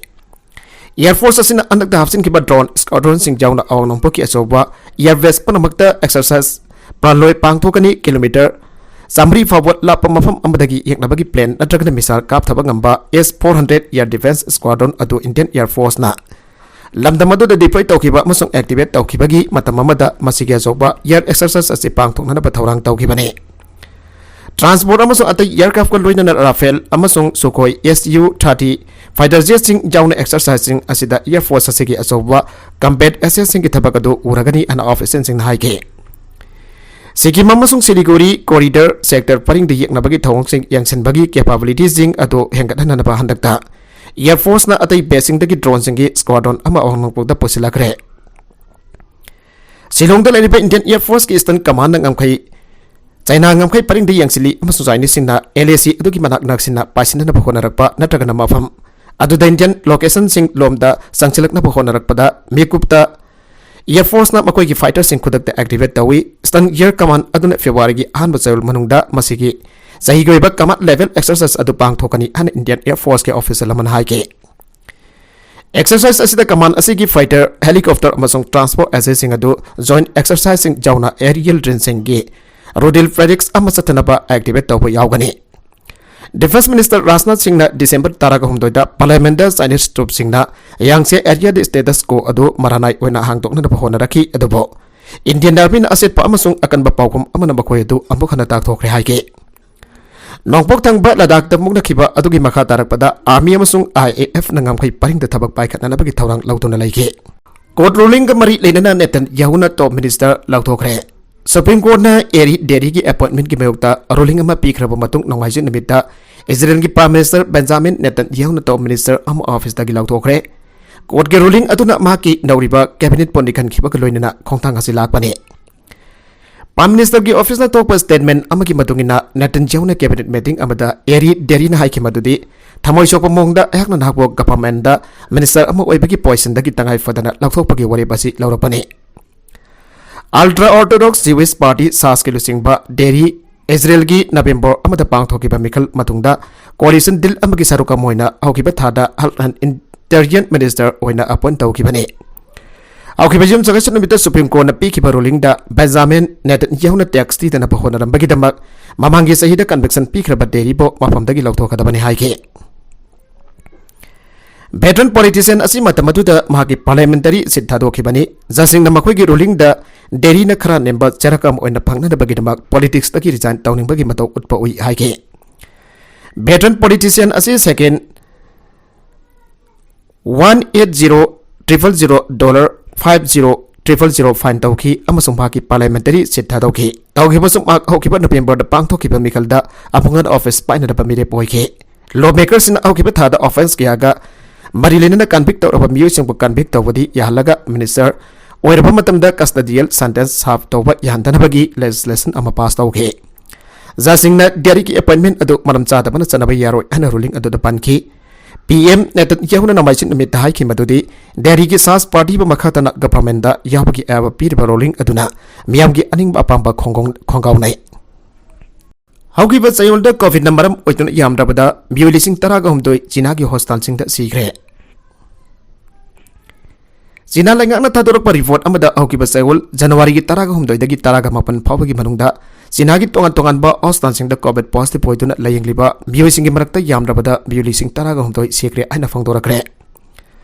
Air Force ꯑꯁꯤꯅ ꯍꯟꯗꯛꯇ ꯍꯥꯞꯆꯤꯟꯈꯤꯕ drone squadronꯁꯤꯡ ꯌꯥꯎꯅ ꯑꯋꯥꯡ ꯅꯣꯡꯄꯣꯛꯀꯤ ꯑꯆꯧꯕ air base ꯄꯨꯝꯅꯃꯛꯇ exercise ꯄ꯭ꯔꯥꯟꯂꯣꯏ ꯄꯥꯡꯊꯣꯛꯀꯅꯤ꯫ Kilometre ꯆꯥꯃꯔꯤ ꯐꯥꯎꯕ ꯂꯥꯞꯄ ꯃꯐꯝ ꯑꯃꯗꯒꯤ ꯌꯦꯛꯅꯕꯒꯤ plane ꯅꯠꯇ꯭ꯔꯒꯅ missile ꯀꯥꯞꯊꯕ ꯉꯝꯕ S four hundred air defence squadron ꯑꯗꯨ Indian Air Forceꯅ ꯂꯝꯗꯝ ꯑꯗꯨꯗ deploy ꯇꯧꯈꯤꯕ ꯑꯃꯁꯨꯡ activate ꯇꯧꯈꯤꯕꯒꯤ ꯃꯇꯝ ꯑꯃꯗ ꯃꯁꯤꯒꯤ ꯑꯆꯧꯕ air exercise ꯑꯁꯤ ꯄꯥꯡꯊꯣꯛꯅꯅꯕ ꯊꯧꯔꯥꯡ ꯇꯧꯈꯤꯕꯅꯤ꯫ Transport ꯑꯃꯁꯨꯡ ꯑꯇꯩ aircraftꯀ ꯂꯣꯏꯅꯅ Rafale ꯑꯃꯁꯨꯡ Sukhoi Su thirty fighter jetꯁꯤꯡ ꯌꯥꯎꯅ exerciseꯁꯤꯡ ꯑꯁꯤꯗ Air Force ꯑꯁꯤꯒꯤ ꯑꯆꯧꯕ combat assetꯁꯤꯡꯒꯤ ꯊꯕꯛ ꯑꯗꯨ ꯎꯔꯒꯅꯤ ꯍꯥꯏꯅ officialꯁꯤꯡꯅ ꯍꯥꯏꯈꯤ꯫ ꯁꯤꯛꯀꯤꯝ ꯑꯃꯁꯨꯡ ꯁꯤꯂꯤꯒꯨꯔꯤ corridor sector ꯄꯔꯤꯡꯗ ꯌꯦꯛꯅꯕꯒꯤ ꯊꯧꯑꯣꯡꯁꯤꯡ ꯌꯦꯡꯁꯤꯟꯕꯒꯤ capabilityꯁꯤꯡ ꯑꯗꯨ ꯍꯦꯟꯒꯠꯍꯟꯅꯕ ꯍꯟꯗꯛꯇ Air Forceꯅ ꯑꯇꯩ baseꯁꯤꯡꯗꯒꯤ droneꯁꯤꯡꯒꯤ squadron ꯑꯃ ꯑꯋꯥꯡ ꯅꯣꯡꯄꯣꯛꯇ ꯄꯨꯁꯤꯜꯂꯛꯈ꯭ꯔꯦ꯫ ꯁꯤꯂꯣꯡꯗ ꯂꯩꯔꯤꯕ Indian Air Forceꯀꯤ Eastern Commandꯅ ꯉꯝꯈꯩ, ꯆꯥꯏꯅꯥ ꯉꯝꯈꯩ ꯄꯔꯤꯡꯗ ꯌꯦꯡꯁꯤꯜꯂꯤ ꯑꯃꯁꯨꯡ Chineseꯁꯤꯡꯅ LAC ꯑꯗꯨꯒꯤ ꯃꯅꯥꯛ ꯅꯛꯁꯤꯟꯅ ꯄꯥꯏꯁꯤꯟꯅꯅꯕ ꯍꯣꯠꯅꯔꯛꯄ ꯅꯠꯇ꯭ꯔꯒꯅ ꯃꯐꯝ ꯑꯗꯨꯗ Indian locationꯁꯤꯡ ꯂꯣꯝꯗ ꯆꯪꯁꯤꯜꯂꯛꯅꯕ ꯍꯣꯠꯅꯔꯛꯄꯗ ꯃꯤꯀꯨꯞꯇ Air Forceꯅ ꯃꯈꯣꯏꯒꯤ fighterꯁꯤꯡ ꯈꯨꯗꯛꯇ activate ꯇꯧꯏ꯫ Eastern Air Command ꯑꯗꯨꯅ Februaryꯒꯤ ꯑꯍꯥꯟꯕ ꯆꯌꯣꯜ ꯃꯅꯨꯡꯗ ꯃꯁꯤꯒꯤ ꯆꯍꯤꯒꯤ ꯑꯣꯏꯕ command level exercise ꯑꯗꯨ ꯄꯥꯡꯊꯣꯛꯀꯅꯤ ꯍꯥꯏꯅ Indian Air Forceꯀꯤ official ꯑꯃꯅ ꯍꯥꯏꯈꯤ꯫ ꯑꯦꯛꯁꯔꯁꯥꯏꯖ ꯑꯁꯤꯗ ꯀꯃꯥꯟ ꯑꯁꯤꯒꯤ ꯐꯥꯏꯇꯔ, ꯍꯦꯂꯤꯀꯣꯞꯇꯔ ꯑꯃꯁꯨꯡ ꯇ꯭ꯔꯥꯟꯁꯄꯣꯔꯠ ꯑꯦꯖꯦꯟꯁꯤꯡ ꯑꯗꯨ ꯖꯣꯏꯟꯠ ꯑꯦꯛꯁꯔꯁꯥꯏꯖꯁꯤꯡ ꯌꯥꯎꯅ ꯑꯦꯔꯤꯌꯦꯜ ꯔꯦꯟꯖꯁꯤꯡꯒꯤ ꯔꯣꯗꯦꯜ ꯄ꯭ꯔꯦꯗꯤꯛꯁ ꯑꯃ ꯆꯠꯊꯅꯕ ꯑꯦꯛꯇꯤꯚꯦꯠ ꯇꯧꯕ ꯌꯥꯎꯒꯅꯤ꯫ ꯗꯤꯐꯦꯟꯁ ꯃꯤꯅꯤꯁꯇꯔ ꯔꯥꯖꯅꯥꯊ ꯁꯤꯡꯅ ꯗꯤꯁꯦꯝꯕꯔ ꯇꯔꯥꯒ ꯍꯨꯝꯗꯣꯏꯗ ꯄꯥꯔꯂꯤꯌꯥꯃꯦꯟꯗ ꯆꯥꯏꯅꯤꯁ ꯇ꯭ꯔꯨꯞꯁꯤꯡꯅ ꯌꯥꯡꯁꯦ ꯑꯦꯔꯤꯌꯥꯗ ꯁ꯭ꯇꯦꯇꯁ ꯀꯣ ꯑꯗꯨ ꯃꯔꯥꯅꯥꯏ ꯑꯣꯏꯅ ꯍꯥꯡꯗꯣꯛꯅꯅꯕ ꯍꯣꯠꯅꯔꯛꯈꯤ, ꯑꯗꯨꯕꯨ ꯏꯟꯗꯤꯌꯟ ꯑꯥꯔꯃꯤꯅ ꯑꯆꯦꯠꯄ ꯑꯃꯁꯨꯡ ꯑꯀꯟꯕ ꯄꯥꯎꯈꯨꯝ ꯑꯃꯅ ꯃꯈꯣꯏ ꯑꯗꯨ ꯑꯃꯨꯛ ꯍꯟꯅ ꯇꯥꯛꯊꯣꯛꯈ꯭ꯔꯦ ꯍꯥꯏꯈꯤ꯫ ꯅꯣꯡꯄꯣꯛ ꯊꯪꯕ ꯂꯗꯥꯈꯇ ꯃꯨꯛꯅꯈꯤꯕ ꯑꯗꯨꯒꯤ ꯃꯈꯥ ꯇꯥꯔꯛꯄꯗ ꯑꯥꯔꯃꯤ ꯑꯃꯁꯨꯡ ꯑꯥꯏ ꯑꯦ ꯑꯦꯐꯅ ꯉꯝꯈꯩ ꯄꯔꯤꯡꯗ ꯊꯕꯛ ꯄꯥꯏꯈꯠꯅꯅꯕꯒꯤ ꯊꯧꯔꯥꯡ ꯂꯧꯗꯨꯅ ꯂꯩꯈꯤ꯫ ꯀꯣꯔꯠ ꯔꯨꯂꯤꯡꯒ ꯃꯔꯤ ꯂꯩꯅꯅ ꯅꯦꯇꯟꯌꯥꯍꯨꯅ ꯇꯣꯞ ꯃꯤꯅꯤꯁꯇꯔ ꯂꯧꯊꯣꯛꯈ꯭ꯔꯦ꯫ ꯁꯨꯄ꯭ꯔꯤꯝ ꯀꯣꯔꯠꯅ ꯑꯦꯔꯤ ꯗꯦꯔꯤꯒꯤ ꯑꯦꯄꯣꯏꯟꯠꯃꯦꯟꯠꯀꯤ ꯃꯥꯌꯣꯛꯇ ꯔꯨꯂꯤꯡ ꯑꯃ ꯄꯤꯈ꯭ꯔꯕ ꯃꯇꯨꯡ ꯅꯣꯡꯃꯥꯏꯖꯤꯡ ꯅꯨꯃꯤꯠꯇ ꯏꯖꯔꯦꯜꯒꯤ ꯄ꯭ꯔꯥꯏꯝ ꯃꯤꯅꯤꯁꯇꯔ ꯕꯦꯟꯖꯥꯃꯤꯟ ꯅꯦꯇꯟꯌꯥꯍꯨꯅ ꯇꯣꯞ ꯃꯤꯅꯤꯁꯇꯔ ꯑꯃ ꯑꯣꯐꯤꯁꯇꯒꯤ ꯂꯧꯊꯣꯛꯈ꯭ꯔꯦ꯫ ꯀꯣꯔꯠꯀꯤ ꯔꯨꯂꯤꯡ ꯑꯗꯨꯅ ꯃꯍꯥꯛꯀꯤ ꯅꯧꯔꯤꯕ ꯀꯦꯕꯤꯅꯦꯠ ꯄꯣꯠꯅꯤ ꯈꯟꯈꯤꯕꯒ ꯂꯣꯏꯅꯅ ꯈꯣꯡꯊꯥꯡ ꯑꯁꯤ ꯂꯥꯛꯄꯅꯤ꯫ ꯄ꯭ꯔꯥꯏꯝ ꯃꯤꯅꯤꯁꯇꯔꯒꯤ ꯑꯣꯐꯤꯁꯅ ꯊꯣꯛꯄ ꯁ꯭ꯇꯦꯠꯃꯦꯟꯠ ꯑꯃꯒꯤ ꯃꯇꯨꯡ ꯏꯟꯅ, ꯅꯦꯇꯟꯌꯥꯍꯨꯅ ꯀꯦꯕꯤꯅꯦꯠ ꯃꯤꯇꯤꯡ ꯑꯃꯗ ꯑꯦꯔꯤ ꯗꯦꯔꯤꯅ ꯍꯥꯏꯈꯤ ꯃꯗꯨꯗꯤ, "ꯊꯃꯣꯏ ꯁꯣꯛꯄ ꯃꯑꯣꯡꯗ ꯑꯩꯍꯥꯛꯅ ꯅꯍꯥꯛꯄꯨ ꯒꯚꯔꯟꯃꯦꯟꯠꯗ ꯃꯤꯅꯤꯁꯇꯔ ꯑꯃ ꯑꯣꯏꯕꯒꯤ ꯄꯣꯖꯤꯁꯟꯗꯒꯤ ꯇꯉꯥꯏ ꯐꯗꯅ ꯂꯧꯊꯣꯛꯄꯒꯤ ꯋꯥꯔꯦꯞ ꯑꯁꯤ ꯂꯧꯔꯛꯄꯅꯤ"꯫ ꯑꯜꯇ꯭ꯔꯥ ꯑꯣꯔꯊꯣꯗꯣꯛꯁ ꯖꯤꯋꯤꯁ ꯄꯥꯔꯇꯤ ꯁꯥꯁꯀꯤ ꯂꯨꯆꯤꯡꯕ ꯗꯦꯔꯤ ꯏꯖꯔꯦꯜꯒꯤ ꯅꯕꯦꯝꯕꯔ ꯑꯃꯗ ꯄꯥꯡꯊꯣꯛꯈꯤꯕ ꯃꯤꯈꯜ ꯃꯇꯨꯡꯗ ꯀꯣꯑꯣꯂꯤꯁꯟ ꯗꯤꯜ ꯑꯃꯒꯤ ꯁꯔꯨꯛ ꯑꯃ ꯑꯣꯏꯅ ꯍꯧꯈꯤꯕ ꯊꯥꯗ ꯍꯦꯜꯊ ꯑꯦꯟꯗ ꯏꯟꯇꯤꯔꯤꯌꯔ ꯃꯤꯅꯤꯁꯇꯔ ꯑꯣꯏꯅ ꯑꯦꯄꯣꯏꯟꯠ ꯇꯧꯈꯤꯕꯅꯤ꯫ ꯍꯧꯈꯤꯕ ꯌꯨꯝꯁꯀꯩꯁ ꯅꯨꯃꯤꯠꯇ ꯁꯨꯄ꯭ꯔꯤꯝ ꯀꯣꯔꯠꯅ ꯄꯤꯈꯤꯕ ꯔꯨꯂꯤꯡꯗ ꯕꯦꯟꯖꯥꯃꯤꯟ ꯅꯦꯇꯟꯌꯥꯍꯨꯅ ꯇꯦꯛꯁ ꯊꯤꯗꯅꯕ ꯍꯣꯠꯅꯔꯝꯕꯒꯤꯗꯃꯛ ꯃꯃꯥꯡꯒꯤ ꯆꯍꯤꯗ ꯀꯟꯚꯤꯛꯁꯟ ꯄꯤꯈ꯭ꯔꯕ ꯗꯦꯔꯤꯕꯨ ꯃꯐꯝꯗꯒꯤ ꯂꯧꯊꯣꯛꯀꯗꯕꯅꯤ ꯍꯥꯏꯈꯤ꯫ ꯚꯦꯇꯔꯟ ꯄꯣꯂꯤꯇꯤꯁꯤꯌꯟ ꯑꯁꯤ ꯃꯇꯝ ꯑꯗꯨꯗ ꯃꯍꯥꯛꯀꯤ ꯄꯥꯔꯂꯤꯌꯥꯃꯦꯟꯇꯔꯤ ꯁꯤꯠ ꯊꯥꯗꯣꯛꯈꯤꯕꯅꯤ꯫ ꯖꯖꯁꯤꯡꯅ ꯃꯈꯣꯏꯒꯤ ꯔꯨꯂꯤꯡꯗ ꯗꯦꯔꯤꯅ ꯈꯔ ꯅꯦꯝꯕ ꯆꯔꯛ ꯑꯃ ꯑꯣꯏꯅ ꯐꯪꯅꯅꯕꯒꯤꯗꯃꯛ ꯄꯣꯂꯤꯇꯤꯛꯁꯇꯒꯤ ꯔꯤꯖꯥꯏꯟ ꯇꯧꯅꯤꯡꯕꯒꯤ ꯃꯇꯧ ꯎꯠꯄ ꯎꯏ ꯍꯥꯏꯈꯤ꯫ ꯚꯦꯇꯔꯟ ꯄꯣꯂꯤꯇꯤꯁꯤꯌꯟ ꯑꯁꯤ second one eight zero triple zero dollar five zero triple zero fine ꯇꯧꯈꯤ ꯑꯃꯁꯨꯡ ꯃꯍꯥꯛꯀꯤ ꯄꯥꯔꯂꯤꯌꯥꯃꯦꯟꯇꯔꯤ ꯁꯤꯠ ꯊꯥꯗꯣꯛꯈꯤ꯫ ꯇꯧꯈꯤꯕ ꯆꯨꯝꯃꯛ ꯍꯧꯈꯤꯕ ꯅꯕꯦꯝꯕꯔꯗ ꯄꯥꯡꯊꯣꯛꯈꯤꯕ ꯃꯤꯈꯜꯗ ꯑꯃꯨꯛ ꯍꯟꯅ ꯑꯣꯐꯤꯁ ꯄꯥꯏꯅꯅꯕ ꯃꯤꯔꯦꯞ ꯑꯣꯏꯈꯤ꯫ ꯂꯣ ꯃꯦꯀꯔꯁꯤꯡꯅ ꯍꯧꯈꯤꯕ ꯊꯥꯗ ꯑꯣꯐꯦꯟꯁ ꯀꯌꯥꯒ ꯃꯔꯤ ꯂꯩꯅꯅ ꯀꯟꯚꯤꯛ ꯇꯧꯔꯕ ꯃꯤꯑꯣꯏꯁꯤꯡꯕꯨ ꯀꯟꯚꯤꯛ ꯇꯧꯕꯗꯤ ꯌꯥꯍꯜꯂꯒ ꯃꯤꯅꯤꯁꯇꯔ ꯑꯣꯏꯔꯕ ꯃꯇꯝꯗ ꯀꯁꯇꯗꯤꯌꯦꯜ ꯁꯦꯟꯇꯦꯟꯁ ꯁꯥꯔꯚ ꯇꯧꯕ ꯌꯥꯍꯟꯗꯅꯕꯒꯤ ꯂꯦꯖꯤꯁꯂꯦꯁꯟ ꯑꯃ ꯄꯥꯁ ꯇꯧꯈꯤ꯫ ꯖꯖꯁꯤꯡꯅ ꯗꯦꯔꯤꯒꯤ ꯑꯦꯄꯣꯏꯟꯃꯦꯟ ꯑꯗꯨ ꯃꯔꯝ ꯆꯥꯗꯕꯅ ꯆꯠꯅꯕ ꯌꯥꯔꯣꯏ ꯍꯥꯏꯅ ꯔꯨꯂꯤꯡ ꯑꯗꯨꯗ ꯄꯟꯈꯤ꯫ ꯄꯤ ꯑꯦꯝ ꯅꯦꯇꯟꯌꯥꯍꯨꯅ ꯅꯣꯡꯃꯥꯏꯖꯤꯡ ꯅꯨꯃꯤꯠꯇ ꯍꯥꯏꯈꯤ ꯃꯗꯨꯗꯤ ꯗꯦꯔꯤꯒꯤ ꯁꯥꯁ ꯄꯥꯔꯇꯤꯕꯨ ꯃꯈꯥ ꯇꯥꯅ ꯒꯚꯔꯟꯃꯦꯟꯗ ꯌꯥꯎꯕꯒꯤ ꯑꯌꯥꯕ ꯄꯤꯔꯤꯕ ꯔꯨꯂꯤꯡ ꯑꯗꯨꯅ ꯃꯤꯌꯥꯝꯒꯤ ꯑꯅꯤꯡꯕ ꯑꯄꯥꯝꯕ ꯈꯣꯡꯒꯣꯡ-, ꯈꯣꯡꯒꯥꯎꯅꯩ꯫ ꯍꯧꯈꯤꯕ ꯆꯌꯣꯜꯗ ꯀꯣꯚꯤꯗꯅ ꯃꯔꯝ ꯑꯣꯏꯗꯨꯅ ꯌꯥꯝꯗ꯭ꯔꯕꯗ ꯃꯤꯑꯣꯏ ꯂꯤꯁꯤꯡ ꯇꯔꯥꯒ ꯍꯨꯝꯗꯣꯏ ꯆꯤꯅꯥꯒꯤ ꯍꯣꯁꯄꯤꯇꯥꯜꯁꯤꯡꯗ ꯁꯤꯈ꯭ꯔꯦ꯫ ꯆꯤꯅꯥ ꯂꯩꯉꯥꯛꯅ ꯊꯥꯗꯣꯔꯛꯄ ꯔꯤꯄꯣꯔꯠ ꯑꯃꯗ ꯍꯧꯈꯤꯕ ꯆꯌꯣꯜ ꯖꯅꯋꯥꯔꯤꯒꯤ ꯇꯔꯥꯒ ꯍꯨꯝꯗꯣꯏꯗꯒꯤ ꯇꯔꯥꯒ ꯃꯥꯄꯟ ꯐꯥꯎꯕꯒꯤ ꯃꯅꯨꯡꯗ ꯆꯤꯅꯥꯒꯤ ꯇꯣꯉꯥꯟ ꯇꯣꯉꯥꯟꯕ ꯍꯣꯁꯄꯤꯇꯥꯜꯁꯤꯡꯗ ꯀꯣꯚꯤꯗ ꯄꯣꯖꯤꯇꯤꯚ ꯑꯣꯏꯗꯨꯅ ꯂꯥꯌꯦꯡꯂꯤꯕ ꯃꯤꯑꯣꯏꯁꯤꯡꯒꯤ ꯃꯔꯛꯇ ꯌꯥꯝꯗ꯭ꯔꯕꯗ ꯃꯤꯑꯣꯏ ꯂꯤꯁꯤꯡ ꯇꯔꯥꯒ ꯍꯨꯝꯗꯣꯏ ꯁꯤꯈ꯭ꯔꯦ ꯍꯥꯏꯅ ꯐꯣꯡꯗꯣꯔꯛꯈ꯭ꯔꯦ꯫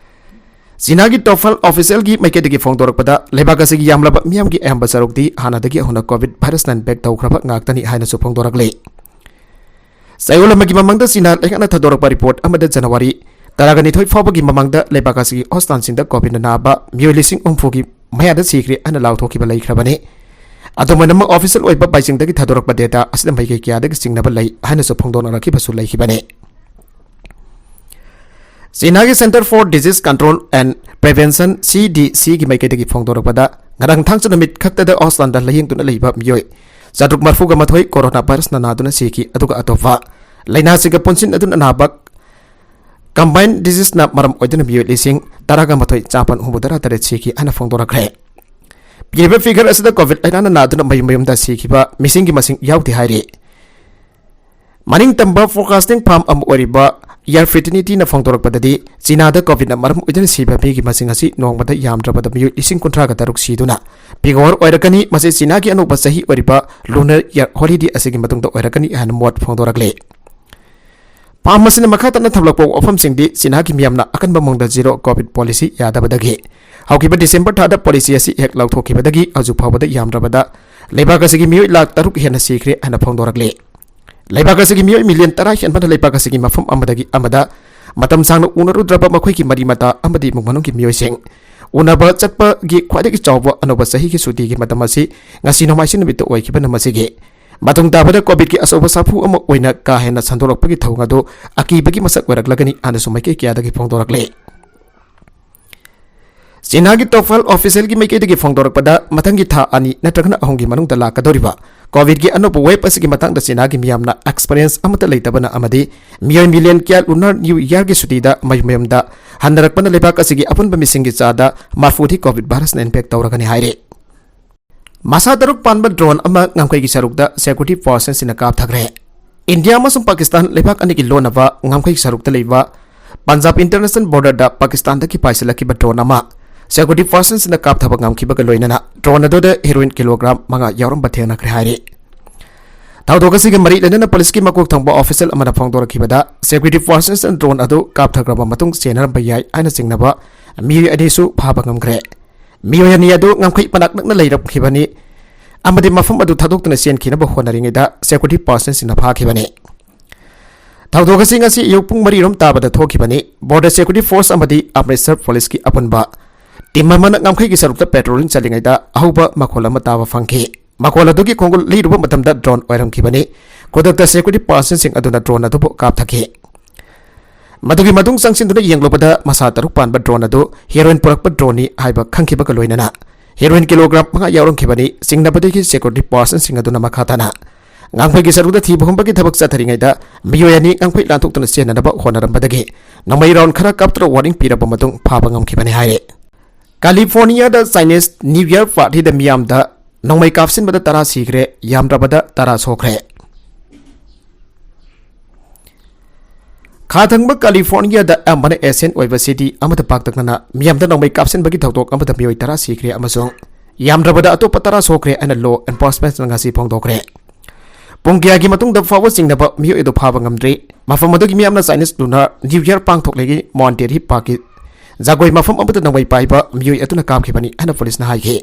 ꯆꯤꯅꯥꯒꯤ ꯇꯣꯞ ꯍꯦꯜꯊ ꯑꯣꯐꯤꯁꯤꯌꯦꯜꯒꯤ ꯃꯥꯏꯀꯩꯗꯒꯤ ꯐꯣꯡꯗꯣꯔꯛꯄꯗ, ꯂꯩꯕꯥꯛ ꯑꯁꯤꯒꯤ ꯌꯥꯝꯂꯕ ꯃꯤꯌꯥꯝꯒꯤ ꯑꯌꯥꯝꯕ ꯁꯔꯨꯛꯇꯤ ꯍꯥꯟꯅꯗꯒꯤ ꯍꯧꯅ ꯀꯣꯚꯤꯗ ꯚꯥꯏꯔꯁꯅ ꯏꯟꯐꯦꯛ ꯇꯧꯈ꯭ꯔꯕ ꯉꯥꯛꯇꯅꯤ ꯍꯥꯏꯅꯁꯨ ꯐꯣꯡꯗꯣꯔꯛꯂꯤ꯫ ꯆꯌꯣꯜ ꯑꯃꯒꯤ ꯃꯃꯥꯡꯗ ꯆꯤꯅꯥ ꯂꯩꯉꯥꯛꯅ ꯊꯥꯗꯣꯔꯛꯄ ꯔꯤꯄꯣꯔꯠ ꯑꯃꯗ ꯖꯅꯋꯥꯔꯤ ꯇꯔꯥꯒ ꯅꯤꯊꯣꯏ ꯐꯥꯎꯕꯒꯤ ꯃꯃꯥꯡꯗ ꯂꯩꯕꯥꯛ ꯑꯁꯤꯒꯤ ꯍꯣꯁꯄꯤꯇꯥꯜꯁꯤꯡꯗ ꯀꯣꯚꯤꯗꯅ ꯅꯥꯕ ꯃꯤꯑꯣꯏ ꯂꯤꯁꯤꯡ ꯍꯨꯝꯐꯨꯒꯤ ꯃꯌꯥꯗ ꯁꯤꯈ꯭ꯔꯦ ꯍꯥꯏꯅ ꯂꯥꯎꯊꯣꯛꯈꯤꯕ ꯂꯩꯈ꯭ꯔꯕꯅꯤ꯫ ꯑꯗꯨꯝ ꯑꯣꯏꯅꯃꯛ, ꯑꯣꯐꯤꯁꯤꯌꯦꯜ ꯑꯣꯏꯕ ꯄꯥꯏꯁꯤꯡꯗꯒꯤ ꯊꯥꯗꯣꯔꯛꯄ ꯗꯦꯇꯥ ꯑꯁꯤꯗ ꯃꯥꯏꯀꯩ ꯀꯌꯥꯗꯒꯤ ꯆꯤꯡꯅꯕ ꯂꯩ ꯍꯥꯏꯅꯁꯨ ꯐꯣꯡꯗꯣꯛꯅꯔꯛꯈꯤꯕꯁꯨ ꯂꯩꯈꯤꯕꯅꯤ꯫ ꯆꯤꯅꯥꯒꯤ Center for Disease Control and Prevention, ꯁꯤ ꯗꯤ ꯁꯤꯒꯤ ꯃꯥꯏꯀꯩꯗꯒꯤ ꯐꯣꯡꯗꯣꯔꯛꯄꯗ, ꯉꯔꯥꯡ ꯊꯥꯡꯖ ꯅꯨꯃꯤꯠ ꯈꯛꯇꯗ ꯍꯣꯁꯄꯤꯇꯥꯜꯗ ꯂꯥꯌꯦꯡꯗꯨꯅ ꯂꯩꯕ ꯃꯤꯑꯣꯏ ꯆꯥꯇ꯭ꯔꯨꯛ ꯃꯔꯤꯐꯨꯒ ꯃꯥꯊꯣꯏ ꯀꯣꯔꯣꯅꯥ ꯚꯥꯏꯔꯁꯅ ꯅꯥꯗꯨꯅ ꯁꯤꯈꯤ, ꯑꯗꯨꯒ ꯑꯇꯣꯞꯄ ꯂꯥꯏꯅꯥꯁꯤꯡꯒ ꯄꯨꯟꯁꯤꯟꯅꯗꯨꯅ ꯅꯥꯕ ꯀꯝꯕꯥꯏꯟ ꯗꯤꯖꯤꯁꯅ ꯃꯔꯝ ꯑꯣꯏꯗꯨꯅ ꯃꯤꯑꯣꯏ ꯂꯤꯁꯤꯡ ꯇꯔꯥꯒ ꯃꯥꯊꯣꯏ ꯆꯥꯄꯟ ꯍꯨꯝꯐꯨꯇꯔꯥ ꯇꯔꯦꯠ ꯁꯤꯈꯤ ꯍꯥꯏꯅ ꯐꯣꯡꯗꯣꯔꯛꯈ꯭ꯔꯦ꯫ ꯄꯤꯔꯤꯕ ꯐꯤꯒꯔ ꯑꯁꯤꯗ ꯀꯣꯚꯤꯗ ꯂꯥꯏꯅꯥꯅ ꯅꯥꯗꯨꯅ ꯃꯌꯨꯝ ꯃꯌꯨꯝꯗ ꯁꯤꯈꯤꯕ ꯃꯤꯁꯤꯡꯒꯤ ꯃꯁꯤꯡ ꯌꯥꯎꯗꯦ ꯍꯥꯏꯔꯤ꯫ ꯃꯅꯤꯡ ꯇꯝꯕ ꯐꯣꯔꯀꯥꯁꯇꯤꯡ ꯐꯥꯔꯝ ꯑꯃ ꯑꯣꯏꯔꯤꯕ ꯏꯌꯔ ꯐꯤꯇꯔꯅꯤꯇꯤꯅ ꯐꯣꯡꯗꯣꯔꯛꯄꯗꯗꯤ, ꯆꯤꯅꯥꯗ ꯀꯣꯚꯤꯗꯅ ꯃꯔꯝ ꯑꯣꯏꯗꯨꯅ ꯁꯤꯕ ꯃꯤꯒꯤ ꯃꯁꯤꯡ ꯑꯁꯤ ꯅꯣꯡꯃꯗ ꯌꯥꯝꯗ꯭ꯔꯕꯗ ꯃꯤꯑꯣꯏ ꯂꯤꯁꯤꯡ ꯀꯨꯟꯊ꯭ꯔꯥꯒ ꯇꯔꯨꯛ ꯁꯤꯗꯨꯅ ꯄꯤꯛ ꯑꯣꯚꯔ ꯑꯣꯏꯔꯛꯀꯅꯤ꯫ ꯃꯁꯤ ꯆꯤꯅꯥꯒꯤ ꯑꯅꯧꯕ ꯆꯍꯤ ꯑꯣꯏꯔꯤꯕ ꯂꯨꯅꯔ ꯏꯌꯔ ꯍꯣꯂꯤꯗꯦ ꯑꯁꯤꯒꯤ ꯃꯇꯨꯡꯗ ꯑꯣꯏꯔꯛꯀꯅꯤ ꯍꯥꯏꯅ ꯃꯣꯠ ꯐꯣꯡꯗꯣꯔꯛꯂꯤ꯫ ꯐꯥꯔꯝ ꯑꯁꯤꯅ ꯃꯈꯥ ꯇꯥꯅ ꯊꯝꯂꯛꯄ ꯋꯥꯐꯝꯁꯤꯡꯗꯤ ꯆꯤꯅꯥꯒꯤ ꯃꯤꯌꯥꯝꯅ ꯑꯀꯟꯕ ꯃꯑꯣꯡꯗ ꯖꯤꯔꯣ ꯀꯣꯚꯤꯗ ꯄꯣꯂꯤꯁꯤ ꯌꯥꯗꯕꯗꯒꯤ ꯍꯧꯈꯤꯕ ꯗꯤꯁꯦꯝꯕꯔ ꯊꯥꯗ ꯄꯣꯂꯤꯁꯤ ꯑꯁꯤ ꯍꯦꯛ ꯂꯧꯊꯣꯛꯈꯤꯕꯗꯒꯤ ꯍꯧꯖꯤꯛ ꯐꯥꯎꯕꯗ ꯌꯥꯝꯗ꯭ꯔꯕꯗ ꯂꯩꯕꯥꯛ ꯑꯁꯤꯒꯤ ꯃꯤꯑꯣꯏ ꯂꯥꯈ ꯇꯔꯨꯛ ꯍꯦꯟꯅ ꯁꯤꯈ꯭ꯔꯦ ꯍꯥꯏꯅ ꯐꯣꯡꯗꯣꯔꯛꯂꯤ꯫ ꯂꯩꯕꯥꯛ ꯑꯁꯤꯒꯤ ꯃꯤꯑꯣꯏ ꯃꯤꯂꯤꯌꯟ ꯇꯔꯥ ꯍꯦꯟꯕꯅ ꯂꯩꯕꯥꯛ ꯑꯁꯤꯒꯤ ꯃꯐꯝ ꯑꯃꯗꯒꯤ ꯑꯃꯗ ꯃꯇꯝ ꯁꯥꯡꯅ ꯎꯅꯔꯨꯗ꯭ꯔꯕ ꯃꯈꯣꯏꯒꯤ ꯃꯔꯤ ꯃꯇꯥ ꯑꯃꯗꯤ ꯏꯃꯨꯡ ꯃꯅꯨꯡꯒꯤ ꯃꯤꯑꯣꯏꯁꯤꯡ ꯎꯅꯕ ꯆꯠꯄꯒꯤ ꯈ꯭ꯋꯥꯏꯗꯒꯤ ꯆꯥꯎꯕ ꯑꯅꯧꯕ ꯆꯍꯤꯒꯤ ꯁꯨꯇꯤꯒꯤ ꯃꯇꯝ ꯑꯁꯤ ꯉꯁꯤ ꯅꯣꯡꯃꯥꯏꯖꯤꯡ ꯅꯨꯃꯤꯠꯇ ꯑꯣꯏꯈꯤꯕꯅ ꯃꯁꯤꯒꯤ ꯃꯇꯨꯡ ꯇꯥꯕꯗ ꯀꯣꯚꯤꯗꯀꯤ ꯑꯆꯧꯕ ꯁꯥꯐꯨ ꯑꯃ ꯑꯣꯏꯅ ꯀꯥ ꯍꯦꯟꯅ ꯁꯟꯗꯣꯔꯛꯄꯒꯤ ꯊꯧꯑꯣꯡ ꯑꯗꯨ ꯑꯀꯤꯕꯒꯤ ꯃꯁꯛ ꯑꯣꯏꯔꯛꯂꯒꯅꯤ ꯍꯥꯏꯅꯁꯨ ꯃꯥꯏꯀꯩ ꯀꯌꯥꯗꯒꯤ ꯐꯣꯡꯗꯣꯔꯛꯂꯤ꯫ ꯆꯤꯅꯥꯒꯤ ꯇꯣꯞ ꯍꯦꯜꯊ ꯑꯣꯐꯤꯁꯤꯌꯦꯜꯒꯤ ꯃꯥꯏꯀꯩꯗꯒꯤ ꯐꯣꯡꯗꯣꯔꯛꯄꯗ, ꯃꯊꯪꯒꯤ ꯊꯥ ꯑꯅꯤ ꯅꯠꯇ꯭ꯔꯒꯅ ꯑꯍꯨꯝꯒꯤ ꯃꯅꯨꯡꯗ ꯂꯥꯛꯀꯗꯧꯔꯤꯕ ꯀꯣꯚꯤꯗꯀꯤ ꯑꯅꯧꯕ ꯋꯦꯕ ꯑꯁꯤꯒꯤ ꯃꯇꯥꯡꯗ ꯆꯤꯅꯥꯒꯤ ꯃꯤꯌꯥꯝꯅ ꯑꯦꯛꯁꯄꯤꯔꯤꯌꯦꯟꯁ ꯑꯃꯠꯇ ꯂꯩꯇꯕꯅ ꯑꯃꯗꯤ ꯃꯤꯑꯣꯏ ꯃꯤꯂꯤꯌꯟ ꯀꯌꯥ ꯂꯨꯅꯔ ꯅ꯭ꯌꯨ ꯏꯌꯔꯒꯤ ꯁꯨꯇꯤꯗ ꯃꯌꯨꯝ ꯃꯌꯨꯝꯗ ꯍꯟꯅꯔꯛꯄꯅ ꯂꯩꯕꯥꯛ ꯑꯁꯤꯒꯤ ꯑꯄꯨꯟꯕ ꯃꯤꯁꯤꯡꯒꯤ ꯆꯥꯗ ꯃꯔꯤꯐꯨꯗꯤ ꯀꯣꯚꯤꯗ ꯚꯥꯏꯔꯁꯅ ꯏꯟꯐꯦꯛ ꯇꯧꯔꯒꯅꯤ ꯍꯥꯏꯔꯤ꯫ ꯃꯁꯥ ꯇꯔꯨꯛ ꯄꯥꯟꯕ ꯗ꯭ꯔꯣꯟ ꯑꯃ ꯉꯝꯈꯩꯒꯤ ꯁꯔꯨꯛꯇ ꯁꯦꯀ꯭ꯌꯨꯔꯤꯇꯤ ꯐꯣꯔꯁꯁꯤꯡꯅ ꯀꯥꯞꯊꯈ꯭ꯔꯦ꯫ ꯏꯟꯗꯤꯌꯥ ꯑꯃꯁꯨꯡ ꯄꯥꯀꯤꯁꯇꯥꯟ ꯂꯩꯕꯥꯛ ꯑꯅꯤꯒꯤ ꯂꯣꯟꯅꯕ ꯉꯝꯈꯩ ꯁꯔꯨꯛꯇ ꯂꯩꯕ ꯄꯟꯖꯥꯕ ꯏꯟꯇꯔꯅꯦꯁꯅꯦꯜ ꯕꯣꯔꯗꯔꯗ ꯄꯥꯀꯤꯁꯇꯥꯟꯗꯒꯤ ꯄꯥꯏꯁꯤꯜꯂꯛꯈꯤꯕ ꯗ꯭ꯔꯣꯟ ꯑꯃ ꯁꯦꯀ꯭ꯌꯨꯔꯤꯇꯤ ꯄꯥꯔꯁꯟꯁꯤꯡꯅ ꯀꯥꯞꯊꯕ ꯉꯝꯈꯤꯕꯒ ꯂꯣꯏꯅꯅ ꯗ꯭ꯔꯣꯟ ꯑꯗꯨꯗ ꯍꯦꯔꯣꯏꯟ ꯀꯤꯂꯣꯒ꯭ꯔꯥꯝ ꯃꯉꯥ ꯌꯥꯎꯔꯝꯕ ꯊꯦꯡꯅꯈ꯭ꯔꯦ ꯍꯥꯏꯔꯤ꯫ ꯊꯧꯗꯣꯛ ꯑꯁꯤꯒꯤ ꯃꯔꯤ ꯂꯩꯅꯅ ꯄꯨꯂꯤꯁꯀꯤ ꯃꯀꯣꯛ ꯊꯪꯕ ꯑꯣꯐꯤꯁꯤꯌꯦꯜ ꯑꯃꯅ ꯐꯣꯡꯗꯣꯔꯛꯈꯤꯕꯗ, ꯁꯦꯀ꯭ꯌꯨꯔꯤꯇꯤ ꯐꯣꯔꯁꯦꯁꯅ ꯗ꯭ꯔꯣꯟ ꯑꯗꯨ ꯀꯥꯞꯊꯈ꯭ꯔꯕ ꯃꯇꯨꯡ ꯆꯦꯟꯅꯔꯝꯕ ꯌꯥꯏ ꯍꯥꯏꯅ ꯆꯤꯡꯅꯕ ꯃꯤꯑꯣꯏ ꯑꯅꯤꯁꯨ ꯐꯥꯕ ꯉꯝꯈ꯭ꯔꯦ꯫ ꯃꯤꯑꯣꯏ ꯑꯅꯤ ꯑꯗꯨ ꯉꯝꯈꯩ ꯃꯅꯥꯛ ꯅꯛꯅ ꯂꯩꯔꯝꯈꯤꯕꯅꯤ ꯑꯃꯗꯤ ꯃꯐꯝ ꯑꯗꯨ ꯊꯥꯗꯣꯛꯇꯨꯅ ꯆꯦꯟꯈꯤꯅꯕ ꯍꯣꯠꯅꯔꯤꯉꯩꯗ ꯁꯦꯀ꯭ꯌꯨꯔꯤꯇꯤ ꯄꯥꯔꯁꯟꯁꯤꯡꯅ ꯐꯥꯈꯤꯕꯅꯤ꯫ ꯊꯧꯗꯣꯛ ꯑꯁꯤ ꯉꯁꯤ ꯑꯌꯨꯛ ꯄꯨꯡ ꯃꯔꯤ ꯔꯣꯝ ꯇꯥꯕꯗ ꯊꯣꯛꯈꯤꯕꯅꯤ꯫ ꯕꯣꯔꯗꯔ ꯁꯦꯀ꯭ꯌꯨꯔꯤꯇꯤ ꯐꯣꯔꯁ ꯑꯃꯗꯤ ꯑꯃ꯭ꯔꯤꯠꯁꯔ ꯄꯨꯂꯤꯁꯀꯤ ꯑꯄꯨꯟꯕ ꯇꯤꯝ ꯑꯃꯅ ꯉꯝꯈꯩꯒꯤ ꯁꯔꯨꯛꯇ ꯄꯦꯇ꯭ꯔꯣꯂꯤꯡ ꯆꯠꯂꯤꯉꯩꯗ ꯑꯍꯧꯕ ꯃꯈꯣꯜ ꯑꯃ ꯇꯥꯕ ꯐꯪꯈꯤ꯫ ꯃꯈꯣꯜ ꯑꯗꯨꯒꯤ ꯈꯣꯡꯒꯨꯜ ꯂꯤꯔꯨꯕ ꯃꯇꯝꯗ ꯗ꯭ꯔꯣꯟ ꯑꯣꯏꯔꯝꯈꯤꯕꯅꯤ꯫ ꯈꯨꯗꯛꯇ ꯁꯦꯀ꯭ꯌꯨꯔꯤꯇꯤ ꯄꯥꯔꯁꯟꯁꯤꯡ ꯑꯗꯨꯅ ꯗ꯭ꯔꯣꯟ ꯑꯗꯨꯕꯨ ꯀꯥꯞꯊꯈꯤ꯫ ꯃꯗꯨꯒꯤ ꯃꯇꯨꯡ ꯆꯪꯁꯤꯟꯗꯨꯅ ꯌꯦꯡꯂꯨꯕꯗ, ꯃꯁꯥ ꯇꯔꯨꯛ ꯄꯥꯟꯕ ꯗ꯭ꯔꯣꯟ ꯑꯗꯨ ꯍꯦꯔꯣꯏꯟ ꯄꯨꯔꯛꯄ ꯗ꯭ꯔꯣꯟꯅꯤ ꯍꯥꯏꯕ ꯈꯪꯈꯤꯕꯒ ꯂꯣꯏꯅꯅ ꯍꯦꯔꯣꯏꯟ ꯀꯤꯂꯣꯒ꯭ꯔꯥꯝ ꯃꯉꯥ ꯌꯥꯎꯔꯝꯈꯤꯕꯅꯤ꯫ ꯆꯤꯡꯅꯕꯗꯒꯤ ꯁꯦꯀ꯭ꯌꯨꯔꯤꯇꯤ ꯄꯥꯔꯁꯟꯁꯤꯡ ꯑꯗꯨꯅ ꯃꯈꯥ ꯇꯥꯅ ꯉꯝꯈꯩꯒꯤ ꯁꯔꯨꯛꯇ ꯊꯤꯕ ꯍꯨꯝꯕꯒꯤ ꯊꯕꯛ ꯆꯠꯊꯔꯤꯉꯩꯗ ꯃꯤꯑꯣꯏ ꯑꯅꯤ ꯉꯝꯈꯩ ꯂꯥꯟꯊꯣꯛꯇꯨꯅ ꯆꯦꯟꯅꯅꯕ ꯍꯣꯠꯅꯔꯝꯕꯗꯒꯤ ꯅꯣꯡꯃꯩ ꯔꯥꯎꯟ ꯈꯔ ꯀꯥꯞꯇꯨꯅ ꯋꯥꯔꯅꯤꯡ ꯄꯤꯔꯕ ꯃꯇꯨꯡ ꯐꯥꯕ ꯉꯝꯈꯤꯕꯅꯤ ꯍꯥꯏꯔꯤ꯫ ꯀꯥꯂꯤꯐꯣꯔꯅꯤꯌꯥꯗ ꯆꯥꯏꯅꯤꯁ ꯅ꯭ꯌꯨ ꯌꯔ ꯄꯥꯔꯇꯤꯗ ꯃꯤꯌꯥꯝꯗ ꯅꯣꯡꯃꯩ ꯀꯥꯞꯁꯤꯟꯕꯗ ꯇꯔꯥ ꯁꯤꯈ꯭ꯔꯦ, ꯌꯥꯝꯗ꯭ꯔꯕꯗ ꯇꯔꯥ ꯁꯣꯛꯈ꯭ꯔꯦ꯫ ꯈꯥ ꯊꯪꯕ ꯀꯥꯂꯤꯐꯣꯔꯅꯤꯌꯥꯗ ꯑꯌꯥꯝꯕꯅ ꯑꯦꯁꯤꯌꯥꯟ ꯑꯣꯏꯕ ꯁꯤꯇꯤ ꯑꯃꯗ ꯄꯥꯛꯇꯛꯅꯅ ꯃꯤꯌꯥꯝꯗ ꯅꯣꯡꯃꯩ ꯀꯥꯞꯁꯤꯟꯕꯒꯤ ꯊꯧꯗꯣꯛ ꯑꯃꯗ ꯃꯤꯑꯣꯏ ꯇꯔꯥ ꯁꯤꯈ꯭ꯔꯦ ꯑꯃꯁꯨꯡ ꯌꯥꯝꯗ꯭ꯔꯕꯗ ꯑꯇꯣꯞꯄ ꯇꯔꯥ ꯁꯣꯛꯈ꯭ꯔꯦ ꯍꯥꯏꯅ ꯂꯣ ꯑꯦꯟꯐꯣꯔꯁꯃꯦꯟꯅ ꯉꯁꯤ ꯐꯣꯡꯗꯣꯛꯈ꯭ꯔꯦ꯫ ꯄꯨꯡ ꯀꯌꯥꯒꯤ ꯃꯇꯨꯡꯗ ꯐꯥꯎꯕ ꯆꯤꯡꯅꯕ ꯃꯤꯑꯣꯏ ꯑꯗꯨ ꯐꯥꯕ ꯉꯝꯗ꯭ꯔꯤ꯫ ꯃꯐꯝ ꯑꯗꯨꯒꯤ ꯃꯤꯌꯥꯝꯅ ꯆꯥꯏꯅꯤꯁ ꯂꯨꯅꯥꯔ ꯅ꯭ꯌꯨ ꯌꯔ ꯄꯥꯡꯊꯣꯛꯂꯤꯉꯩ ꯃꯣꯟꯇꯦꯔꯤ ꯄꯥꯔꯛꯀꯤ ꯖꯒꯣꯏ ꯃꯐꯝ ꯑꯃꯗ ꯅꯣꯡꯃꯩ ꯄꯥꯏꯕ ꯃꯤꯑꯣꯏ ꯑꯗꯨꯅ ꯀꯥꯞꯈꯤꯕꯅꯤ ꯍꯥꯏꯅ ꯄꯨꯂꯤꯁꯅ ꯍꯥꯏꯈꯤ꯫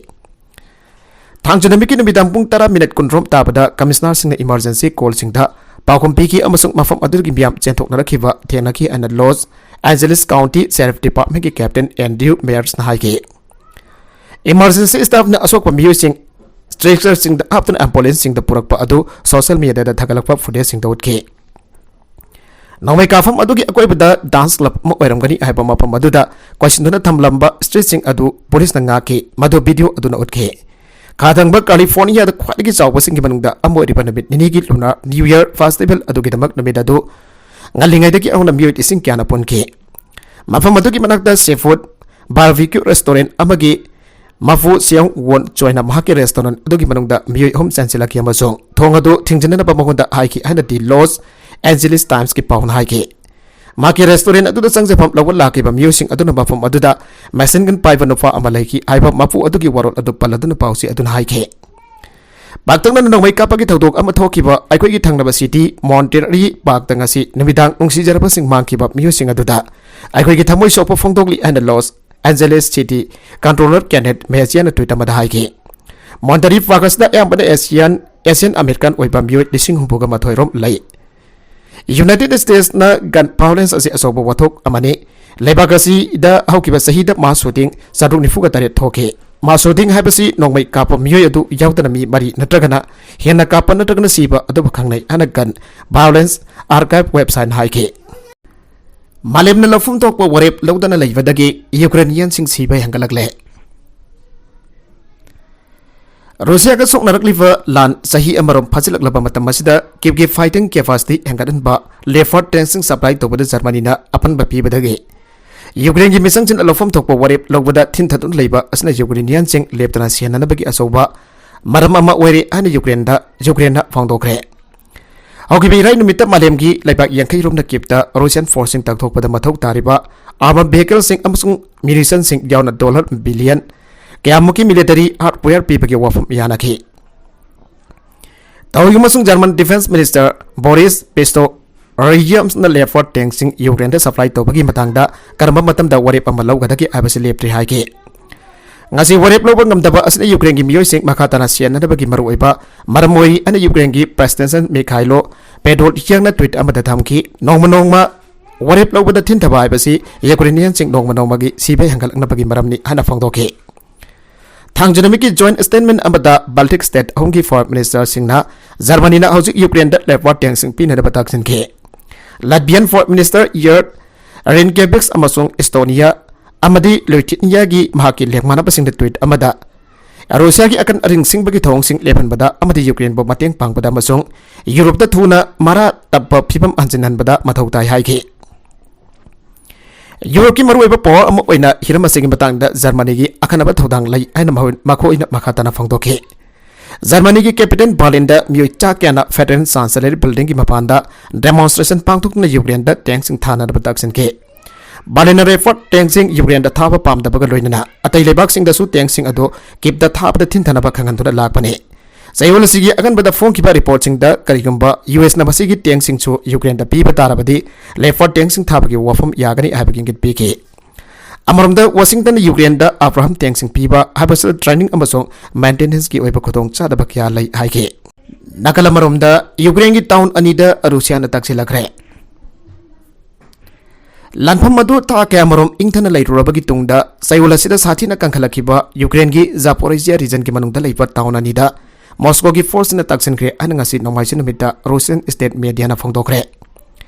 ꯊꯥꯡꯖ ꯅꯨꯃꯤꯠꯀꯤ ꯅꯨꯃꯤꯗꯥꯡ ꯄꯨꯡ ꯇꯔꯥ ꯃꯤꯅꯠ ꯀꯨꯟꯔꯣꯝ ꯇꯥꯕꯗ ꯀꯃꯤꯁꯅꯔꯁꯤꯡꯅ ꯏꯃꯔꯖꯦꯟꯁꯤ ꯀꯣꯜꯁꯤꯡꯗ ꯄꯥꯎꯈꯨꯝ ꯄꯤꯈꯤ ꯑꯃꯁꯨꯡ ꯃꯐꯝ ꯑꯗꯨꯒꯤ ꯃꯤꯌꯥꯝ ꯆꯦꯟꯊꯣꯛꯅꯔꯛꯈꯤꯕ ꯊꯦꯡꯅꯈꯤ ꯍꯥꯏꯅ ꯂꯣꯁ ꯑꯦꯟꯖꯦꯂꯤꯁ ꯀꯥꯎꯟꯇꯤ ꯁꯦꯔꯤꯐ ꯗꯤꯄꯥꯔꯠꯃꯦꯟꯒꯤ ꯀꯦꯞꯇꯦꯟ ꯑꯦꯟꯗ꯭ꯔꯤꯌꯨ ꯃꯦꯌꯔꯁꯅ ꯍꯥꯏꯈꯤ꯫ ꯏꯃꯔꯖꯦꯟꯁꯤ ꯁ꯭ꯇꯥꯐꯅ ꯑꯁꯣꯛꯄ ꯃꯤꯑꯣꯏꯁꯤꯡ ꯁ꯭ꯇꯔꯦꯆꯔꯁꯤꯡꯗ ꯍꯥꯞꯇꯨꯅ ꯑꯦꯝꯕꯨꯂꯦꯟꯁꯁꯤꯡꯗ ꯄꯨꯔꯛꯄ ꯑꯗꯨ ꯁꯣꯁꯤꯌꯦꯜ ꯃꯤꯗꯤꯌꯥꯗ ꯊꯥꯒꯠꯂꯛꯄ ꯐꯨꯇꯦꯖꯁꯤꯡꯗ ꯎꯠꯈꯤ꯫ ꯅꯣꯡꯃꯩ ꯀꯥꯞꯐꯝ ꯑꯗꯨꯒꯤ ꯑꯀꯣꯏꯕꯗ ꯗꯥꯟꯁ ꯀ꯭ꯂꯕ ꯑꯃ ꯑꯣꯏꯔꯝꯒꯅꯤ ꯍꯥꯏꯕ ꯃꯐꯝ ꯑꯗꯨꯗ ꯀꯣꯏꯁꯤꯟꯗꯨꯅ ꯊꯝꯂꯝꯕ ꯁ꯭ꯇ꯭ꯔꯤꯠꯁꯤꯡ ꯑꯗꯨ ꯄꯨꯂꯤꯁꯅ ꯉꯥꯛꯈꯤ, ꯃꯗꯨ ꯚꯤꯗꯤꯑꯣ ꯑꯗꯨꯅ ꯎꯠꯈꯤ꯫ ꯈꯥ ꯊꯪꯕ ꯀꯥꯂꯤꯐꯣꯔꯅꯤꯌꯥꯗ ꯈ꯭ꯋꯥꯏꯗꯒꯤ ꯆꯥꯎꯕꯁꯤꯡꯒꯤ ꯃꯅꯨꯡꯗ ꯑꯃ ꯑꯣꯏꯔꯤꯕ ꯅꯨꯃꯤꯠ ꯅꯤꯅꯤꯒꯤ ꯂꯨꯅꯥꯔ ꯅ꯭ꯌꯨ ꯌꯔ ꯐꯦꯁꯇꯤꯚꯦꯜ ꯑꯗꯨꯒꯤꯗꯃꯛ ꯅꯨꯃꯤꯠ ꯑꯗꯨ ꯉꯜꯂꯤꯉꯩꯗꯒꯤ ꯍꯧꯅ ꯃꯤꯑꯣꯏ ꯂꯤꯁꯤꯡ ꯀꯌꯥꯅ ꯄꯨꯟꯈꯤ꯫ ꯃꯐꯝ ꯑꯗꯨꯒꯤ ꯃꯅꯥꯛꯇ ꯁꯤ ꯐꯨꯗ ꯕꯥꯔꯕꯤꯀ꯭ꯌꯨ ꯔꯦꯁꯇꯣꯔꯦꯟꯠ ꯑꯃꯒꯤ ꯃꯄꯨ ꯁꯤꯌꯣꯡ ꯋꯣꯟ ꯆꯣꯏꯅ ꯃꯍꯥꯛꯀꯤ ꯔꯦꯁꯇꯣꯔꯦꯟꯠ ꯑꯗꯨꯒꯤ ꯃꯅꯨꯡꯗ ꯃꯤꯑꯣꯏ ꯑꯍꯨꯝ ꯆꯦꯟꯁꯤꯜꯂꯛꯈꯤ ꯑꯃꯁꯨꯡ ꯊꯣꯡ ꯑꯗꯨ ꯊꯤꯡꯖꯤꯟꯅꯅꯕ ꯃꯉꯣꯟꯗ ꯍꯥꯏꯈꯤ ꯍꯥꯏꯅ ꯗꯤ ꯂꯣꯁ ꯑꯦꯟꯖꯦꯂꯤꯁ ꯇꯥꯏꯝꯁꯀꯤ ꯄꯥꯎꯅ ꯍꯥꯏꯈꯤ꯫ ꯃꯍꯥꯛꯀꯤ restaurant ꯑꯗꯨꯗ ꯆꯪꯖꯐꯝ ꯂꯧꯕ ꯂꯥꯛꯈꯤꯕ ꯃꯤꯑꯣꯏꯁꯤꯡ ꯑꯗꯨꯅ ꯃꯐꯝ ꯑꯗꯨꯗ machine gun ꯄꯥꯏꯕ ꯅꯨꯄꯥ ꯑꯃ ꯂꯩꯈꯤ ꯍꯥꯏꯕ ꯃꯄꯨ ꯑꯗꯨꯒꯤ ꯋꯥꯔꯣꯜ ꯑꯗꯨ ꯄꯜꯂꯗꯨꯅ ꯄꯥꯎꯆꯦ ꯑꯗꯨꯅ ꯍꯥꯏꯈꯤ꯫ ꯄꯥꯛꯇꯛꯅꯅ ꯅꯣꯡꯃꯩ ꯀꯥꯞꯄꯒꯤ ꯊꯧꯗꯣꯛ ꯑꯃ ꯊꯣꯛꯈꯤꯕ ꯑꯩꯈꯣꯏꯒꯤ ꯊꯪꯅꯕ city Monterrey ꯄꯥꯛꯇ ꯉꯁꯤ ꯅꯨꯃꯤꯗꯥꯡ ꯅꯨꯡꯁꯤꯖꯔꯕꯁꯤꯡ ꯃꯥꯡꯈꯤꯕ ꯃꯤꯑꯣꯏꯁꯤꯡ ꯑꯗꯨꯗ ꯑꯩꯈꯣꯏꯒꯤ ꯊꯃꯣꯏ ꯁꯣꯛꯄ ꯐꯣꯡꯗꯣꯛꯂꯤ ꯍꯥꯏꯅ Los Angeles City Controller Kenneth Mejia ꯅ tweet ꯑꯃꯗ ꯍꯥꯏꯈꯤ꯫ Monterrey ꯄꯥꯛ ꯑꯁꯤꯗ ꯑꯌꯥꯝꯕꯅ Asian, Asian American ꯑꯣꯏꯕ ꯃꯤꯑꯣꯏ ꯂꯤꯁꯤꯡ ꯍꯨꯝꯐꯨꯒ ꯃꯥꯊꯣꯏ ꯔꯣꯝ ꯂꯩ꯫ United States ꯅ gun violence ꯑꯁꯤ ꯑꯆꯧꯕ ꯋꯥꯊꯣꯛ ꯑꯃꯅꯤ꯫ ꯂꯩꯕꯥꯛ ꯑꯁꯤꯗ ꯍꯧꯈꯤꯕ ꯆꯍꯤꯗ mass shooting ꯆꯥꯇ꯭ꯔꯨꯛ ꯅꯤꯐꯨꯒ ꯇꯔꯦꯠ ꯊꯣꯛꯈꯤ꯫ Mass shooting ꯍꯥꯏꯕꯁꯤ ꯅꯣꯡꯃꯩ ꯀꯥꯞꯄ ꯃꯤꯑꯣꯏ ꯑꯗꯨ ꯌꯥꯎꯗꯅ ꯃꯤ ꯃꯔꯤ ꯅꯠꯇ꯭ꯔꯒꯅ ꯍꯦꯟꯅ ꯀꯥꯞꯄ ꯅꯠꯇ꯭ꯔꯒꯅ ꯁꯤꯕ ꯑꯗꯨꯕꯨ ꯈꯪꯅꯩ ꯍꯥꯏꯅ Gun Violence Archive website ꯅ ꯍꯥꯏꯈꯤ꯫ ꯃꯥꯂꯦꯝꯅ ꯂꯧꯐꯝ ꯊꯣꯛꯄ ꯋꯥꯔꯦꯞ ꯂꯧꯗꯅ ꯂꯩꯕꯗꯒꯤ ꯌꯨꯀ꯭ꯔꯦꯅꯤꯌꯟꯁꯤꯡ ꯁꯤꯕ ꯍꯦꯟꯒꯠꯂꯛꯂꯦ꯫ ꯔꯨꯁꯤꯌꯥꯒ ꯁꯣꯛꯅꯔꯛꯂꯤꯕ ꯂꯥꯟ ꯆꯍꯤ ꯑꯃꯔꯣꯝ ꯐꯥꯖꯤꯜꯂꯛꯂꯕ ꯃꯇꯝ ꯑꯁꯤꯗ ꯀꯤꯞꯀꯤ fighting capacity ꯍꯦꯟꯒꯠꯍꯟꯕ Leopard tank ꯁꯤꯡ supply ꯇꯧꯕꯗ ꯖꯔꯃꯅꯤꯅ ꯑꯄꯟꯕ ꯄꯤꯕꯗꯒꯤ ꯌꯨꯀ꯭ꯔꯦꯟꯒꯤ ꯃꯤꯆꯪꯁꯤꯡꯅ ꯂꯧꯐꯝ ꯊꯣꯛꯄ ꯋꯥꯔꯦꯞ ꯂꯧꯕꯗ ꯊꯤꯟꯊꯗꯨꯅ ꯂꯩꯕ ꯑꯁꯤꯅ ꯌꯨꯀ꯭ꯔꯦꯅꯤꯌꯟꯁꯤꯡ ꯂꯦꯞꯇꯅ ꯁꯤꯍꯟꯅꯅꯕꯒꯤ ꯑꯆꯧꯕ ꯃꯔꯝ ꯑꯃ ꯑꯣꯏꯔꯦ ꯍꯥꯏꯅ ꯌꯨꯀ꯭ꯔꯦꯟꯗ, ꯌꯨꯀ꯭ꯔꯦꯟꯅ ꯐꯣꯡꯗꯣꯛꯈ꯭ꯔꯦ꯫ ꯍꯧꯈꯤꯕ ꯏꯔꯥꯏ ꯅꯨꯃꯤꯠꯇ ꯃꯥꯂꯦꯝꯒꯤ ꯂꯩꯕꯥꯛ ꯌꯥꯡꯈꯩ ꯔꯣꯝꯅ ꯀꯤꯞꯇ Russian force ꯁꯤꯡ ꯇꯧꯊꯣꯛꯄꯗ ꯃꯊꯧ ꯇꯥꯔꯤꯕ armed vehicle ꯁꯤꯡ ꯑꯃꯁꯨꯡ munition ꯁꯤꯡ ꯌꯥꯎꯅ dollar billion ꯀꯌꯥꯃꯨꯛꯀꯤ military hardware ꯄꯤꯕꯒꯤ ꯋꯥꯐꯝ ꯌꯥꯅꯈꯤ꯫ ꯇꯧꯏ ꯑꯃꯁꯨꯡ German Defense Minister Boris Pistorius ꯅ Leopard tank ꯁꯤꯡ ꯌꯨꯀ꯭ꯔꯦꯟꯗ supply ꯇꯧꯕꯒꯤ ꯃꯇꯥꯡꯗ ꯀꯔꯝꯕ ꯃꯇꯝꯗ ꯋꯥꯔꯦꯞ ꯑꯃ ꯂꯧꯒꯗꯒꯦ ꯍꯥꯏꯕꯁꯤ ꯂꯦꯞꯇ꯭ꯔꯤ ꯍꯥꯏꯈꯤ꯫ ꯉꯁꯤ ꯋꯥꯔꯦꯞ ꯂꯧꯕ ꯉꯝꯗꯕ ꯑꯁꯤꯅ ꯌꯨꯀ꯭ꯔꯦꯟꯒꯤ ꯃꯤꯑꯣꯏꯁꯤꯡ ꯃꯈꯥ ꯇꯥꯅ ꯁꯤꯍꯟꯅꯅꯕꯒꯤ ꯃꯔꯨꯑꯣꯏꯕ ꯃꯔꯝ ꯑꯣꯏꯔꯤ ꯍꯥꯏꯅ ꯌꯨꯀ꯭ꯔꯦꯟꯒꯤ President Mikhailo Podolyak ꯅ tweet ꯑꯃꯗ ꯊꯝꯈꯤ꯫ ꯅꯣꯡꯃ ꯅꯣꯡꯃ ꯋꯥꯔꯦꯞ ꯂꯧꯕꯗ ꯊꯤꯟꯊꯕ ꯍꯥꯏꯕꯁꯤ ꯌꯨꯀ꯭ꯔꯦꯅꯤꯌꯟꯁꯤꯡ ꯅꯣꯡꯃ ꯅꯣꯡꯃꯒꯤ ꯁꯤꯕ ꯍꯦꯟꯒꯠꯂꯛꯅꯕꯒꯤ ꯃꯔꯝꯅꯤ ꯍꯥꯏꯅ ꯐꯣꯡꯗꯣꯛꯈꯤ꯫ ꯊꯥꯡꯖ ꯅꯨꯃꯤꯠꯀꯤ joint statement ꯑꯃꯗ Baltic state ꯑꯍꯨꯝꯒꯤ foreign minister ꯁꯤꯡꯅ ꯖꯔꯃꯅꯤꯅ ꯍꯧꯖꯤꯛ ꯌꯨꯀ꯭ꯔꯦꯟꯗ Leopard tank ꯁꯤꯡ ꯄꯤꯅꯅꯕ ꯇꯛꯁꯤꯟꯈꯤ꯫ Latvian foreign minister Igor Rinkēvičs ꯑꯃꯁꯨꯡ Estonia ꯑꯃꯗꯤ Lithuania ꯒꯤ ꯃꯍꯥꯛꯀꯤ ꯂꯦꯡꯃꯥꯟꯅꯕꯁꯤꯡꯅ tweet ꯑꯃꯗ ꯔꯨꯁꯤꯌꯥꯒꯤ ꯑꯀꯟ ꯑꯔꯤꯡ ꯁꯤꯡꯕꯒꯤ ꯊꯧꯑꯣꯡꯁꯤꯡ ꯂꯦꯞꯍꯟꯕꯗ ꯑꯃꯗꯤ ꯌꯨꯀ꯭ꯔꯦꯟꯕꯨ ꯃꯇꯦꯡ ꯄꯥꯡꯕꯗ ꯑꯃꯁꯨꯡ ꯌꯨꯔꯣꯞꯇ ꯊꯨꯅ ꯃꯔꯥ ꯇꯞꯄ ꯐꯤꯚꯝ ꯍꯟꯖꯤꯟꯍꯟꯕꯗ ꯃꯊꯧ ꯇꯥꯏ ꯍꯥꯏꯈꯤ꯫ ꯌꯨꯔꯣꯞꯀꯤ ꯃꯔꯨꯑꯣꯏꯕ power ꯑꯃ ꯑꯣꯏꯅ ꯍꯤꯔꯝ ꯑꯁꯤꯒꯤ ꯃꯇꯥꯡꯗ ꯖꯔꯃꯅꯤꯒꯤ ꯑꯈꯟꯅꯕ ꯊꯧꯗꯥꯡ ꯂꯩ ꯍꯥꯏꯅ ꯃꯈꯣꯏ-, ꯃꯈꯣꯏꯅ ꯃꯈꯥ ꯇꯥꯅ ꯐꯣꯡꯗꯣꯛꯈꯤ꯫ ꯖꯔꯃꯅꯤꯒꯤ capital ꯕꯔꯂꯤꯟꯗ ꯃꯤꯑꯣꯏ ꯆꯥ ꯀꯌꯥꯅ Federal Chancellor buildingꯒꯤ ꯃꯄꯥꯟꯗ demonstration ꯄꯥꯡꯊꯣꯛꯇꯨꯅ ꯌꯨꯀ꯭ꯔꯦꯟꯗ tankꯁꯤꯡ ꯊꯥꯅꯅꯕ ꯇꯛꯁꯤꯟꯈꯤ꯫ ꯕꯔꯂꯤꯟꯅ Leopard tankꯁꯤꯡ ꯌꯨꯀ꯭ꯔꯦꯟꯗ ꯊꯥꯕ ꯄꯥꯝꯗꯕꯒ ꯂꯣꯏꯅꯅ ꯑꯇꯩ ꯂꯩꯕꯥꯛꯁꯤꯡꯗꯁꯨ tankꯁꯤꯡ ꯑꯗꯨ ꯀꯤꯞꯇ ꯊꯥꯕꯗ ꯊꯤꯡꯊꯅꯕ ꯈꯪꯍꯟꯗꯨꯅ ꯂꯥꯛꯄꯅꯤ꯫ ꯆꯌꯣꯜ ꯑꯁꯤꯒꯤ ꯑꯉꯟꯕꯗ ꯐꯣꯡꯈꯤꯕ reportꯁꯤꯡꯗ ꯀꯔꯤꯒꯨꯝꯕ ꯌꯨ ꯑꯦꯁꯅ ꯃꯁꯤꯒꯤ tankꯁꯤꯡꯁꯨ ꯌꯨꯀ꯭ꯔꯦꯟꯗ ꯄꯤꯕ ꯇꯥꯔꯕꯗꯤ Leopard tankꯁꯤꯡ ꯊꯥꯕꯒꯤ ꯋꯥꯐꯝ ꯌꯥꯒꯅꯤ ꯍꯥꯏꯕꯒꯤ ꯏꯪꯒꯤꯠ ꯄꯤꯈꯤ꯫ ꯑꯃꯔꯣꯝꯗ ꯋꯥꯁꯤꯡꯇꯟꯅ ꯌꯨꯀ꯭ꯔꯦꯟꯗ Abrams tankꯁꯤꯡ ꯄꯤꯕ ꯍꯥꯏꯕꯁꯤꯗ training ꯑꯃꯁꯨꯡ maintenanceꯀꯤ ꯑꯣꯏꯕ ꯈꯨꯗꯣꯡꯆꯥꯗꯕ ꯀꯌꯥ ꯂꯩ ꯍꯥꯏꯈꯤ꯫ ꯅꯥꯀꯜ ꯑꯃꯔꯣꯝꯗ ꯌꯨꯀ꯭ꯔꯦꯟꯒꯤ town ꯑꯅꯤꯗ ꯔꯨꯁꯤꯌꯥꯅ ꯇꯛꯁꯤꯜꯂꯛꯈ꯭ꯔꯦ꯫ ꯂꯥꯟꯐꯝ ꯑꯗꯨ ꯊꯥ ꯀꯌꯥꯃꯔꯣꯝ ꯏꯪꯊꯅ ꯂꯩꯔꯨꯔꯕꯒꯤ ꯇꯨꯡꯗ ꯆꯌꯣꯜ ꯑꯁꯤꯗ ꯁꯥꯊꯤꯅ ꯀꯟꯈꯠꯂꯛꯈꯤꯕ ꯌꯨꯀ꯭ꯔꯦꯟꯒꯤ Zaporizhia regionꯒꯤ ꯃꯅꯨꯡꯗ ꯂꯩꯕ town ꯑꯅꯤꯗ ꯃꯣꯁꯀꯣꯒꯤ forceꯁꯤꯡꯅ ꯇꯛꯁꯤꯟꯈ꯭ꯔꯦ ꯍꯥꯏꯅ ꯉꯁꯤ ꯅꯣꯡꯃꯥꯏꯖꯤꯡ ꯅꯨꯃꯤꯠꯇ Russian state mediaꯅ ꯐꯣꯡꯗꯣꯛꯈ꯭ꯔꯦ꯫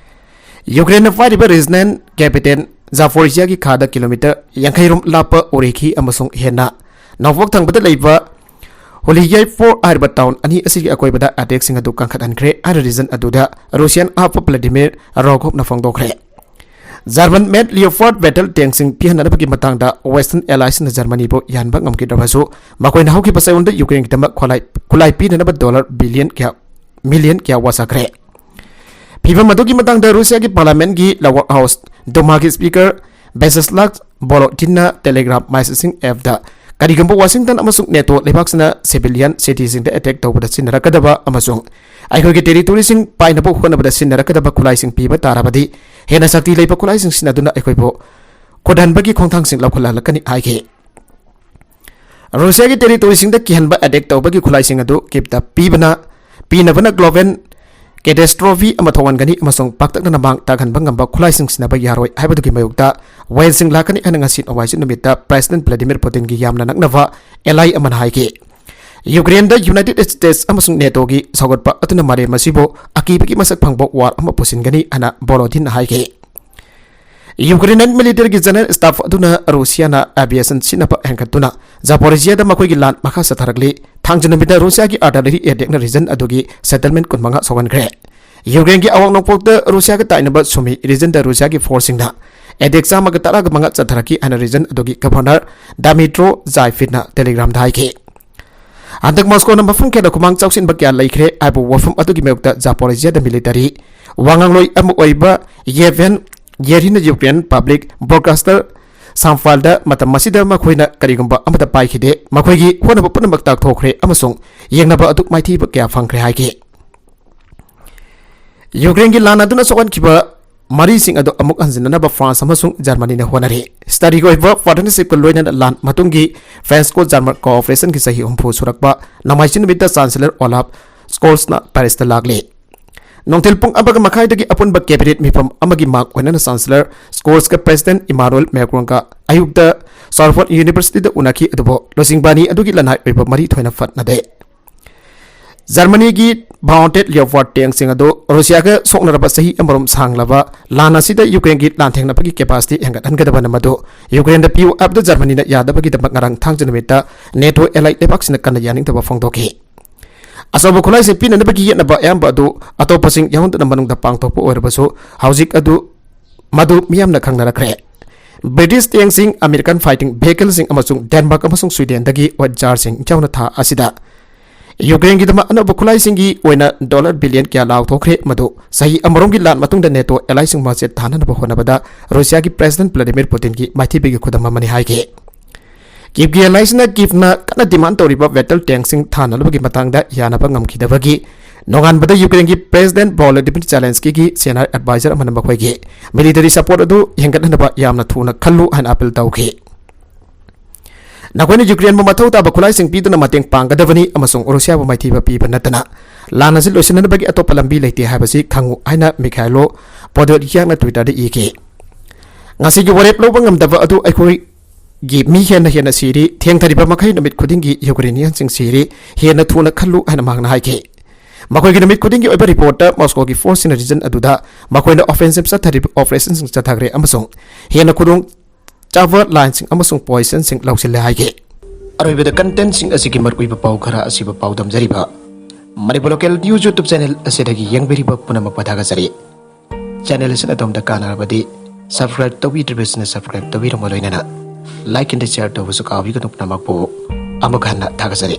ꯌꯨꯀ꯭ꯔꯦꯟꯅ ꯄꯥꯏꯔꯤꯕ region capital Zaporizhiaꯒꯤ ꯈꯥꯗ kilometre ꯌꯥꯡꯈꯩ ꯔꯣꯝ ꯂꯥꯞꯄ Orekhy ꯑꯃꯁꯨꯡ ꯍꯦꯟꯅ ꯅꯣꯡꯄꯣꯛ ꯊꯪꯕꯗ ꯂꯩꯕ Holyivka ꯍꯥꯏꯔꯤꯕ town ꯑꯅꯤ ꯑꯁꯤꯒꯤ ꯑꯀꯣꯏꯕꯗ attackꯁꯤꯡ ꯑꯗꯨ ꯀꯟꯈꯠꯍꯟꯈ꯭ꯔꯦ ꯍꯥꯏꯅ region ꯑꯗꯨꯗ Russian ꯑꯍꯥꯞꯄ Vladimir Rogovꯅ ꯐꯣꯡꯗꯣꯛꯈ꯭ꯔꯦ꯫ German made Leopard battle tankꯁꯤꯡ ꯄꯤꯍꯟꯅꯕꯒꯤ ꯃꯇꯥꯡꯗ Western Alliesꯅ Germanyꯕꯨ ꯌꯥꯍꯟꯕ ꯉꯝꯈꯤꯗ꯭ꯔꯕꯁꯨ, ꯃꯈꯣꯏꯅ ꯍꯧꯈꯤꯕ ꯆꯌꯣꯜꯗ ꯌꯨꯀ꯭ꯔꯦꯟꯒꯤꯗꯃꯛ ꯈꯨꯠꯂꯥꯏ, ꯈꯨꯠꯂꯥꯏ ꯄꯤꯅꯅꯕ dollar billion ꯀꯌꯥ, million ꯀꯌꯥ ꯋꯥꯁꯛꯈ꯭ꯔꯦ꯫ ꯐꯤꯚꯝ ꯑꯗꯨꯒꯤ ꯃꯇꯥꯡꯗ ꯔꯨꯁꯤꯌꯥꯒꯤ parliamentꯀꯤ lower house Dumaꯒꯤ speaker Vyacheslav Volodinꯅ Telegram messaging appꯇ ꯀꯔꯤꯒꯨꯝꯕ ꯋꯥꯁꯤꯡꯇꯟ ꯑꯃꯁꯨꯡ NATO ꯂꯩꯕꯥꯛꯁꯤꯡꯅ civilian cityꯁꯤꯡꯗ attack ꯇꯧꯕꯗ ꯁꯤꯖꯤꯟꯅꯔꯛꯀꯗꯕ ꯑꯃꯁꯨꯡ ꯑꯩꯈꯣꯏꯒꯤ territoryꯁꯤꯡ ꯄꯥꯏꯅꯕ ꯍꯣꯠꯅꯕꯗ ꯁꯤꯖꯤꯟꯅꯔꯛꯀꯗꯕ ꯈꯨꯠꯂꯥꯏꯁꯤꯡ ꯄꯤꯕ ꯇꯥꯔꯕꯗꯤ, ꯍꯦꯟꯅ ꯁꯛꯇꯤ ꯂꯩꯕ ꯈꯨꯠꯂꯥꯏꯁꯤꯡ ꯁꯤꯖꯤꯟꯅꯗꯨꯅ ꯑꯩꯈꯣꯏꯕꯨ ꯈꯨꯠꯍꯟꯕꯒꯤ ꯈꯣꯡꯊꯥꯡꯁꯤꯡ ꯂꯧꯈꯠꯂꯛꯀꯅꯤ ꯍꯥꯏꯈꯤ꯫ ꯔꯨꯁꯤꯌꯥꯒꯤ territoryꯁꯤꯡꯗ ꯀꯤꯍꯟꯕ attack ꯇꯧꯕꯒꯤ ꯈꯨꯠꯂꯥꯏꯁꯤꯡ ꯑꯗꯨ ꯀꯤꯞꯇ ꯄꯤꯕꯅ, ꯄꯤꯅꯕꯅ global catastrophe ꯑꯃ ꯊꯣꯛꯍꯟꯒꯅꯤ ꯑꯃꯁꯨꯡ ꯄꯥꯛꯇꯛꯅꯅ ꯃꯥꯡ ꯇꯥꯛꯍꯟꯕ ꯉꯝꯕ ꯈꯨꯠꯂꯥꯏꯁꯤꯡ ꯁꯤꯖꯤꯟꯅꯕ ꯌꯥꯔꯣꯏ ꯍꯥꯏꯕꯗꯨꯒꯤ ꯃꯥꯌꯣꯛꯇ ꯋꯥꯌꯦꯜꯁꯤꯡ ꯂꯥꯛꯀꯅꯤ ꯍꯥꯏꯅ ꯉꯁꯤ ꯅꯣꯡꯃꯥꯏꯖꯤꯡ ꯅꯨꯃꯤꯠꯇ President Vladimir Putinꯒꯤ ꯌꯥꯝꯅ ꯅꯛꯅꯕ ally ꯑꯃꯅ ꯍꯥꯏꯈꯤ꯫ ꯌꯨꯀ꯭ꯔꯦꯟꯗ United States ꯑꯃꯁꯨꯡ NATOꯒꯤ ꯁꯧꯒꯠꯄ ꯑꯗꯨꯅ ꯃꯥꯂꯦꯝ ꯑꯁꯤꯕꯨ ꯑꯀꯤꯕꯒꯤ ꯃꯁꯛ ꯐꯪꯕ war ꯑꯃ ꯄꯨꯁꯤꯟꯒꯅꯤ ꯍꯥꯏꯅ ꯚꯣꯂꯣꯗꯤꯟꯅ ꯍꯥꯏꯈꯤ꯫ Ukrainian militaryꯒꯤ general staff ꯑꯗꯨꯅ ꯔꯨꯁꯤꯌꯥꯅ aviation ꯁꯤꯖꯤꯟꯅꯕ ꯍꯦꯟꯒꯠꯇꯨꯅ ꯖꯥꯄꯣꯔꯤꯖꯤꯌꯥꯗ ꯃꯈꯣꯏꯒꯤ ꯂꯥꯟ ꯃꯈꯥ ꯆꯠꯊꯔꯛꯂꯤ꯫ ꯊꯥꯡꯖ ꯅꯨꯃꯤꯠꯇ ꯔꯨꯁꯤꯌꯥꯒꯤ artillery attackꯅ region ꯑꯗꯨꯒꯤ settlement ꯀꯨꯟꯃꯉꯥ ꯁꯣꯛꯍꯟꯈ꯭ꯔꯦ꯫ ꯌꯨꯀ꯭ꯔꯦꯟꯒꯤ ꯑꯋꯥꯡ ꯅꯣꯡꯄꯣꯛꯇ ꯔꯨꯁꯤꯌꯥꯒ ꯇꯥꯏꯅꯕ ꯁꯨꯃꯤ regionꯗ ꯔꯨꯁꯤꯌꯥꯒꯤ forceꯁꯤꯡꯅ attack ꯆꯥꯝꯃꯒ ꯇꯔꯥꯒ ꯃꯉꯥ ꯆꯠꯊꯔꯛꯈꯤ ꯍꯥꯏꯅ region ꯑꯗꯨꯒꯤ governor Dmytro Dzyfynꯅ Telegramꯗ ꯍꯥꯏꯈꯤ꯫ ꯍꯟꯗꯛ ꯃꯣꯁꯀꯣꯅ ꯃꯐꯝ ꯀꯌꯥꯗ ꯈꯨꯃꯥꯡ ꯆꯥꯎꯁꯤꯟꯕ ꯀꯌꯥ ꯂꯩꯈ꯭ꯔꯦ ꯍꯥꯏꯕ ꯋꯥꯐꯝ ꯑꯗꯨꯒꯤ ꯃꯥꯌꯣꯛꯇ ꯖꯥꯄꯣꯔꯤꯖꯤꯌꯥꯗ ꯃꯤꯂꯤꯇꯔꯤ ꯋꯥꯉꯥꯡꯂꯣꯏ ꯑꯃ ꯑꯣꯏꯕ ꯌꯦꯚꯦꯟ ꯌꯦꯔꯤꯅ ꯌꯨꯀ꯭ꯔꯦꯟ ꯄꯕ꯭ꯂꯤꯛ ꯕ꯭ꯔꯣꯗꯀꯥꯁꯇꯔ ꯁꯥꯝꯐꯥꯜꯗ ꯃꯇꯝ ꯑꯁꯤꯗ ꯃꯈꯣꯏꯅ ꯀꯔꯤꯒꯨꯝꯕ ꯑꯃꯠꯇ ꯄꯥꯏꯈꯤꯗꯦ, ꯃꯈꯣꯏꯒꯤ ꯍꯣꯠꯅꯕ ꯄꯨꯝꯅꯃꯛ ꯇꯥꯛꯊꯣꯛꯈ꯭ꯔꯦ ꯑꯃꯁꯨꯡ ꯌꯦꯡꯅꯕ ꯑꯗꯨ ꯃꯥꯏꯊꯤꯕ ꯀꯌꯥ ꯐꯪꯈ꯭ꯔꯦ ꯍꯥꯏꯈꯤ꯫ ꯌꯨꯀ꯭ꯔꯦꯟꯒꯤ ꯂꯥꯟ ꯑꯗꯨꯅ ꯁꯣꯛꯍꯟꯈꯤꯕ ꯃꯔꯤꯁꯤꯡ ꯑꯗꯨ ꯑꯃꯨꯛ ꯍꯟꯖꯤꯟꯅꯅꯕ ꯐ꯭ꯔꯥꯟꯁ ꯑꯃꯁꯨꯡ ꯖꯔꯃꯅꯤꯅ ꯍꯣꯠꯅꯔꯤ꯫ ꯁ꯭ꯇꯗꯤꯒꯤ ꯑꯣꯏꯕ ꯄꯥꯔꯠꯅꯔꯁꯤꯞꯀ ꯂꯣꯏꯅꯅ ꯂꯥꯟ ꯃꯇꯨꯡꯒꯤ ꯐ꯭ꯔꯦꯟꯁꯀꯣ ꯖꯔꯃꯟ ꯀꯣꯑꯣꯄꯔꯦꯁꯟꯒꯤ ꯆꯍꯤ ꯍꯨꯝꯐꯨ ꯁꯨꯔꯛꯄ ꯅꯣꯡꯃꯥꯏꯖꯤꯡ ꯅꯨꯃꯤꯠꯇ ꯆꯥꯟꯁꯦꯂꯔ ꯑꯣꯂꯥꯐ ꯁ꯭ꯀꯣꯜꯁꯅ ꯄꯦꯔꯤꯁꯇ ꯂꯥꯛꯂꯤ꯫ ꯅꯨꯡꯊꯤꯜ ꯄꯨꯡ ꯑꯃꯒ ꯃꯈꯥꯏꯗꯒꯤ ꯑꯄꯨꯟꯕ ꯀꯦꯕꯤꯅꯦꯠ ꯃꯤꯐꯝ ꯑꯃꯒꯤ ꯃꯥꯡ ꯑꯣꯏꯅꯅ ꯆꯥꯟꯁꯦꯂꯔ ꯁ꯭ꯀꯣꯜꯁꯀ ꯄ꯭ꯔꯦꯁꯤꯗꯦꯟꯠ ꯏꯃꯥꯅꯨꯑꯦꯜ ꯃꯦꯀ꯭ꯔꯣꯟꯒ ꯑꯌꯨꯛꯇ ꯁꯥꯔꯐꯣꯔꯗ ꯌꯨꯅꯤꯚꯔꯁꯤꯇꯤꯗ ꯎꯅꯈꯤ, ꯑꯗꯨꯕꯨ ꯂꯨꯆꯤꯡꯕ ꯑꯅꯤ ꯑꯗꯨꯒꯤ ꯂꯅꯥꯏ ꯑꯣꯏꯕ ꯃꯔꯤ ꯊꯣꯏꯅ ꯐꯠꯅꯗꯦ꯫ ꯖꯔꯃꯅꯤꯒꯤ ꯃꯥꯎꯟꯇꯦꯗ ꯂꯤꯑꯣꯄꯥꯔꯗ ꯇꯦꯡꯁꯤꯡ ꯑꯗꯨ ꯔꯨꯁꯤꯌꯥꯒ ꯁꯣꯛꯅꯔꯕ ꯆꯍꯤ ꯑꯃꯔꯣꯝ ꯁꯥꯡꯂꯕ ꯂꯥꯟ ꯑꯁꯤꯗ ꯌꯨꯀ꯭ꯔꯦꯟꯒꯤ ꯂꯥꯟꯊꯦꯡꯅꯕꯒꯤ ꯀꯦꯄꯥꯁꯤꯇꯤ ꯍꯦꯟꯒꯠꯍꯟꯒꯗꯕꯅ ꯃꯗꯨ ꯌꯨꯀ꯭ꯔꯦꯟꯗ ꯄꯤꯌꯨ ꯍꯥꯏꯕꯗ ꯖꯔꯃꯅꯤꯅ ꯌꯥꯗꯕꯒꯤꯗꯃꯛ ꯉꯔꯥꯡ ꯊꯥꯡꯖ ꯅꯨꯃꯤꯠꯇ ꯅꯦꯇꯣ ꯑꯦꯂꯥꯏꯠ ꯂꯩꯕꯥꯛꯁꯤꯡꯅ ꯀꯟꯅ ꯌꯥꯅꯤꯡꯗꯕ ꯐꯣꯡꯗꯣꯛꯈꯤ꯫ ꯑꯆꯧꯕ ꯈꯨꯠꯂꯥꯏꯁꯤꯡ ꯄꯤꯅꯅꯕꯒꯤ ꯌꯦꯠꯅꯕ ꯑꯌꯥꯝꯕ ꯑꯗꯨ ꯑꯇꯣꯞꯄꯁꯤꯡ ꯌꯥꯎꯍꯟꯗꯨꯅ ꯃꯅꯨꯡꯗ ꯄꯥꯡꯊꯣꯛꯄ ꯑꯣꯏꯔꯕꯁꯨ, ꯍꯧꯖꯤꯛ ꯑꯗꯨ ꯃꯗꯨ ꯃꯤꯌꯥꯝꯅ ꯈꯪꯅꯔꯛꯈ꯭ꯔꯦ꯫ ꯕ꯭ꯔꯤꯇꯤꯁ ꯇꯦꯡꯁꯤꯡ, ꯑꯃꯦꯔꯤꯀꯟ ꯐꯥꯏꯇꯤꯡ ꯚꯦꯍꯤꯀꯜꯁꯤꯡ ꯑꯃꯁꯨꯡ ꯗꯦꯟꯃꯥꯔꯛ ꯑꯃꯁꯨꯡ ꯁ꯭ꯋꯤꯗꯦꯟꯗꯒꯤ ꯋꯦꯠꯖꯥꯔꯁꯤꯡ ꯌꯥꯎꯅ ꯊꯥ ꯑꯁꯤꯗ ꯌꯨꯀ꯭ꯔꯦꯟꯒꯤꯗꯃꯛ ꯑꯅꯧꯕ ꯈꯨꯠꯂꯥꯏꯁꯤꯡꯒꯤ ꯑꯣꯏꯅ ꯗꯣꯂꯔ ꯕꯤꯂꯤꯌꯟ ꯀꯌꯥ ꯂꯥꯎꯊꯣꯛꯈ꯭ꯔꯦ, ꯃꯗꯨ ꯆꯍꯤ ꯑꯃꯔꯣꯝꯒꯤ ꯂꯥꯟ ꯃꯇꯨꯡꯗ ꯅꯦꯇꯣ ꯑꯦꯂꯥꯏꯁꯤꯡ ꯃꯁꯦ ꯊꯥꯅꯅꯕ ꯍꯣꯠꯅꯕꯗ ꯔꯨꯁꯤꯌꯥꯒꯤ ꯄ꯭ꯔꯦꯁꯤꯗꯦꯟꯠ ꯚ꯭ꯂꯥꯗꯤꯃꯤꯔ ꯄꯨꯇꯤꯟꯒꯤ ꯃꯥꯏꯊꯤꯕꯒꯤ ꯈꯨꯗꯝ ꯑꯃꯅꯤ ꯍꯥꯏꯈꯤ꯫ ꯀꯤꯞꯒꯤ ꯑꯦꯂꯥꯏꯁꯅ ꯀꯤꯞꯅ ꯀꯟꯅ ꯗꯤꯃꯥꯟ ꯇꯧꯔꯤꯕ ꯕꯦꯇꯜ ꯇꯦꯡꯁꯤꯡ ꯊꯥꯅꯅꯕꯒꯤ ꯃꯇꯥꯡꯗ ꯌꯥꯅꯕ ꯉꯝꯈꯤꯗꯕꯒꯤ ꯅꯣꯡꯉꯥꯟꯕꯗ ꯌꯨꯀ꯭ꯔꯦꯟꯒꯤ ꯄ꯭ꯔꯦꯁꯤꯗꯦꯟꯠ ꯚꯣꯂꯣꯗꯤꯃꯤꯔ ꯖꯦꯂꯦꯟꯁꯀꯤꯒꯤ ꯁꯦꯅꯥꯏ ꯑꯦꯗꯚꯥꯏꯖꯔ ꯑꯃꯅ ꯃꯈꯣꯏꯒꯤ ꯃꯤꯂꯤꯇꯔꯤ ꯁꯄꯣꯔꯠ ꯑꯗꯨ ꯍꯦꯟꯒꯠꯍꯟꯅꯕ ꯌꯥꯝꯅ ꯊꯨꯅ ꯈꯜꯂꯨ ꯍꯥꯏꯅ ꯑꯥꯄꯤꯜ ꯇꯧꯈꯤ꯫ ꯅꯈꯣꯏꯅ ꯌꯨꯀ꯭ꯔꯦꯟꯕꯨ ꯃꯊꯧ ꯇꯥꯕ ꯈꯨꯠꯂꯥꯏꯁꯤꯡ ꯄꯤꯗꯨꯅ ꯃꯇꯦꯡ ꯄꯥꯡꯒꯗꯕꯅꯤ ꯑꯃꯁꯨꯡ ꯔꯨꯁꯤꯌꯥꯕꯨ ꯃꯥꯏꯊꯤꯕ ꯄꯤꯕ ꯅꯠꯇꯅ ꯂꯥꯟ ꯑꯁꯤ ꯂꯣꯏꯁꯤꯟꯅꯕꯒꯤ ꯑꯇꯣꯞꯄ ꯂꯝꯕꯤ ꯂꯩꯇꯦ ꯍꯥꯏꯕꯁꯤ ꯈꯪꯉꯨ ꯍꯥꯏꯅ ꯃꯤꯈꯥꯏꯂꯣ ꯄꯣꯗꯣꯠꯌꯥꯛꯅ ꯇ꯭ꯋꯤꯇꯔꯗ ꯏꯈꯤ꯫ ꯉꯁꯤꯒꯤ ꯋꯥꯔꯦꯞ ꯂꯧꯕ ꯉꯝꯗꯕ ꯑꯗꯨ ꯑꯩꯈꯣꯏꯒꯤ ꯃꯤ ꯍꯦꯟꯅ ꯍꯦꯟꯅ ꯁꯤꯔꯤ, ꯊꯦꯡꯊꯔꯤꯕ ꯃꯈꯩ ꯅꯨꯃꯤꯠ ꯈꯨꯗꯤꯡꯒꯤ ꯌꯨꯀ꯭ꯔꯦꯅꯤꯌꯟꯁꯤꯡ ꯁꯤꯔꯤ, ꯍꯦꯟꯅ ꯊꯨꯅ ꯈꯜꯂꯨ ꯍꯥꯏꯅ ꯃꯍꯥꯛꯅ ꯍꯥꯏꯈꯤ꯫ ꯃꯈꯣꯏꯒꯤ ꯅꯨꯃꯤꯠ ꯈꯨꯗꯤꯡꯒꯤ ꯑꯣꯏꯕ ꯔꯤꯄꯣꯔꯠꯇ ꯃꯣꯁꯀꯣꯒꯤ ꯐꯣꯔꯁꯁꯤꯡꯅ ꯔꯤꯖꯟ ꯑꯗꯨꯗ ꯃꯈꯣꯏꯅ ꯑꯣꯐꯦꯟꯁꯤꯞ ꯆꯠꯊꯔꯤꯕ ꯑꯣꯄꯔꯦꯁꯟꯁꯤꯡ ꯆꯠꯊꯈ꯭ꯔꯦ ꯑꯃꯁꯨꯡ ꯍꯦꯟꯅ ꯈꯨꯗꯣꯡ ꯆꯥꯕ ꯂꯥꯏꯟꯁꯤꯡ ꯑꯃꯁꯨꯡ ꯄꯣꯖꯤꯁꯟꯁꯤꯡ ꯂꯧꯁꯤꯜꯂꯦ ꯍꯥꯏꯈꯤ꯫ ꯑꯔꯣꯏꯕꯗ ꯀꯟꯇꯦꯟꯁꯤꯡ ꯑꯁꯤꯒꯤ ꯃꯔꯨꯑꯣꯏꯕ ꯄꯥꯎ ꯈꯔ ꯑꯁꯤꯕꯨ ꯄꯥꯎꯗꯝꯖꯔꯤꯕ Manipur local news YouTube channel ꯑꯁꯤꯗꯒꯤ ꯌꯦꯡꯕꯤꯔꯤꯕ ꯄꯨꯝꯅꯃꯛꯄꯨ ꯊꯥꯒꯠꯆꯔꯤ꯫ ꯆꯦꯅꯦꯜ ꯑꯁꯤꯅ ꯑꯗꯣꯝꯗ ꯀꯥꯟꯅꯔꯕꯗꯤ ꯁꯕꯁꯀ꯭ꯔꯥꯏꯕ ꯇꯧꯕꯤꯗ꯭ꯔꯤꯕꯁꯤꯅ ꯁꯕꯁꯀ꯭ꯔꯥꯏꯕ ꯇꯧꯕꯤꯔꯝꯕ ꯂꯣꯏꯅꯅ ꯂꯥꯏꯛ ꯑꯦꯟ ꯁꯤꯌꯔ ꯇꯧꯕꯁꯨ ꯀꯥꯎꯕꯤꯒꯅꯨ꯫ ꯄꯨꯝꯅꯃꯛꯄꯨ ꯑꯃꯨꯛ ꯍꯟꯅ ꯊꯥꯒꯠꯆꯔꯤ꯫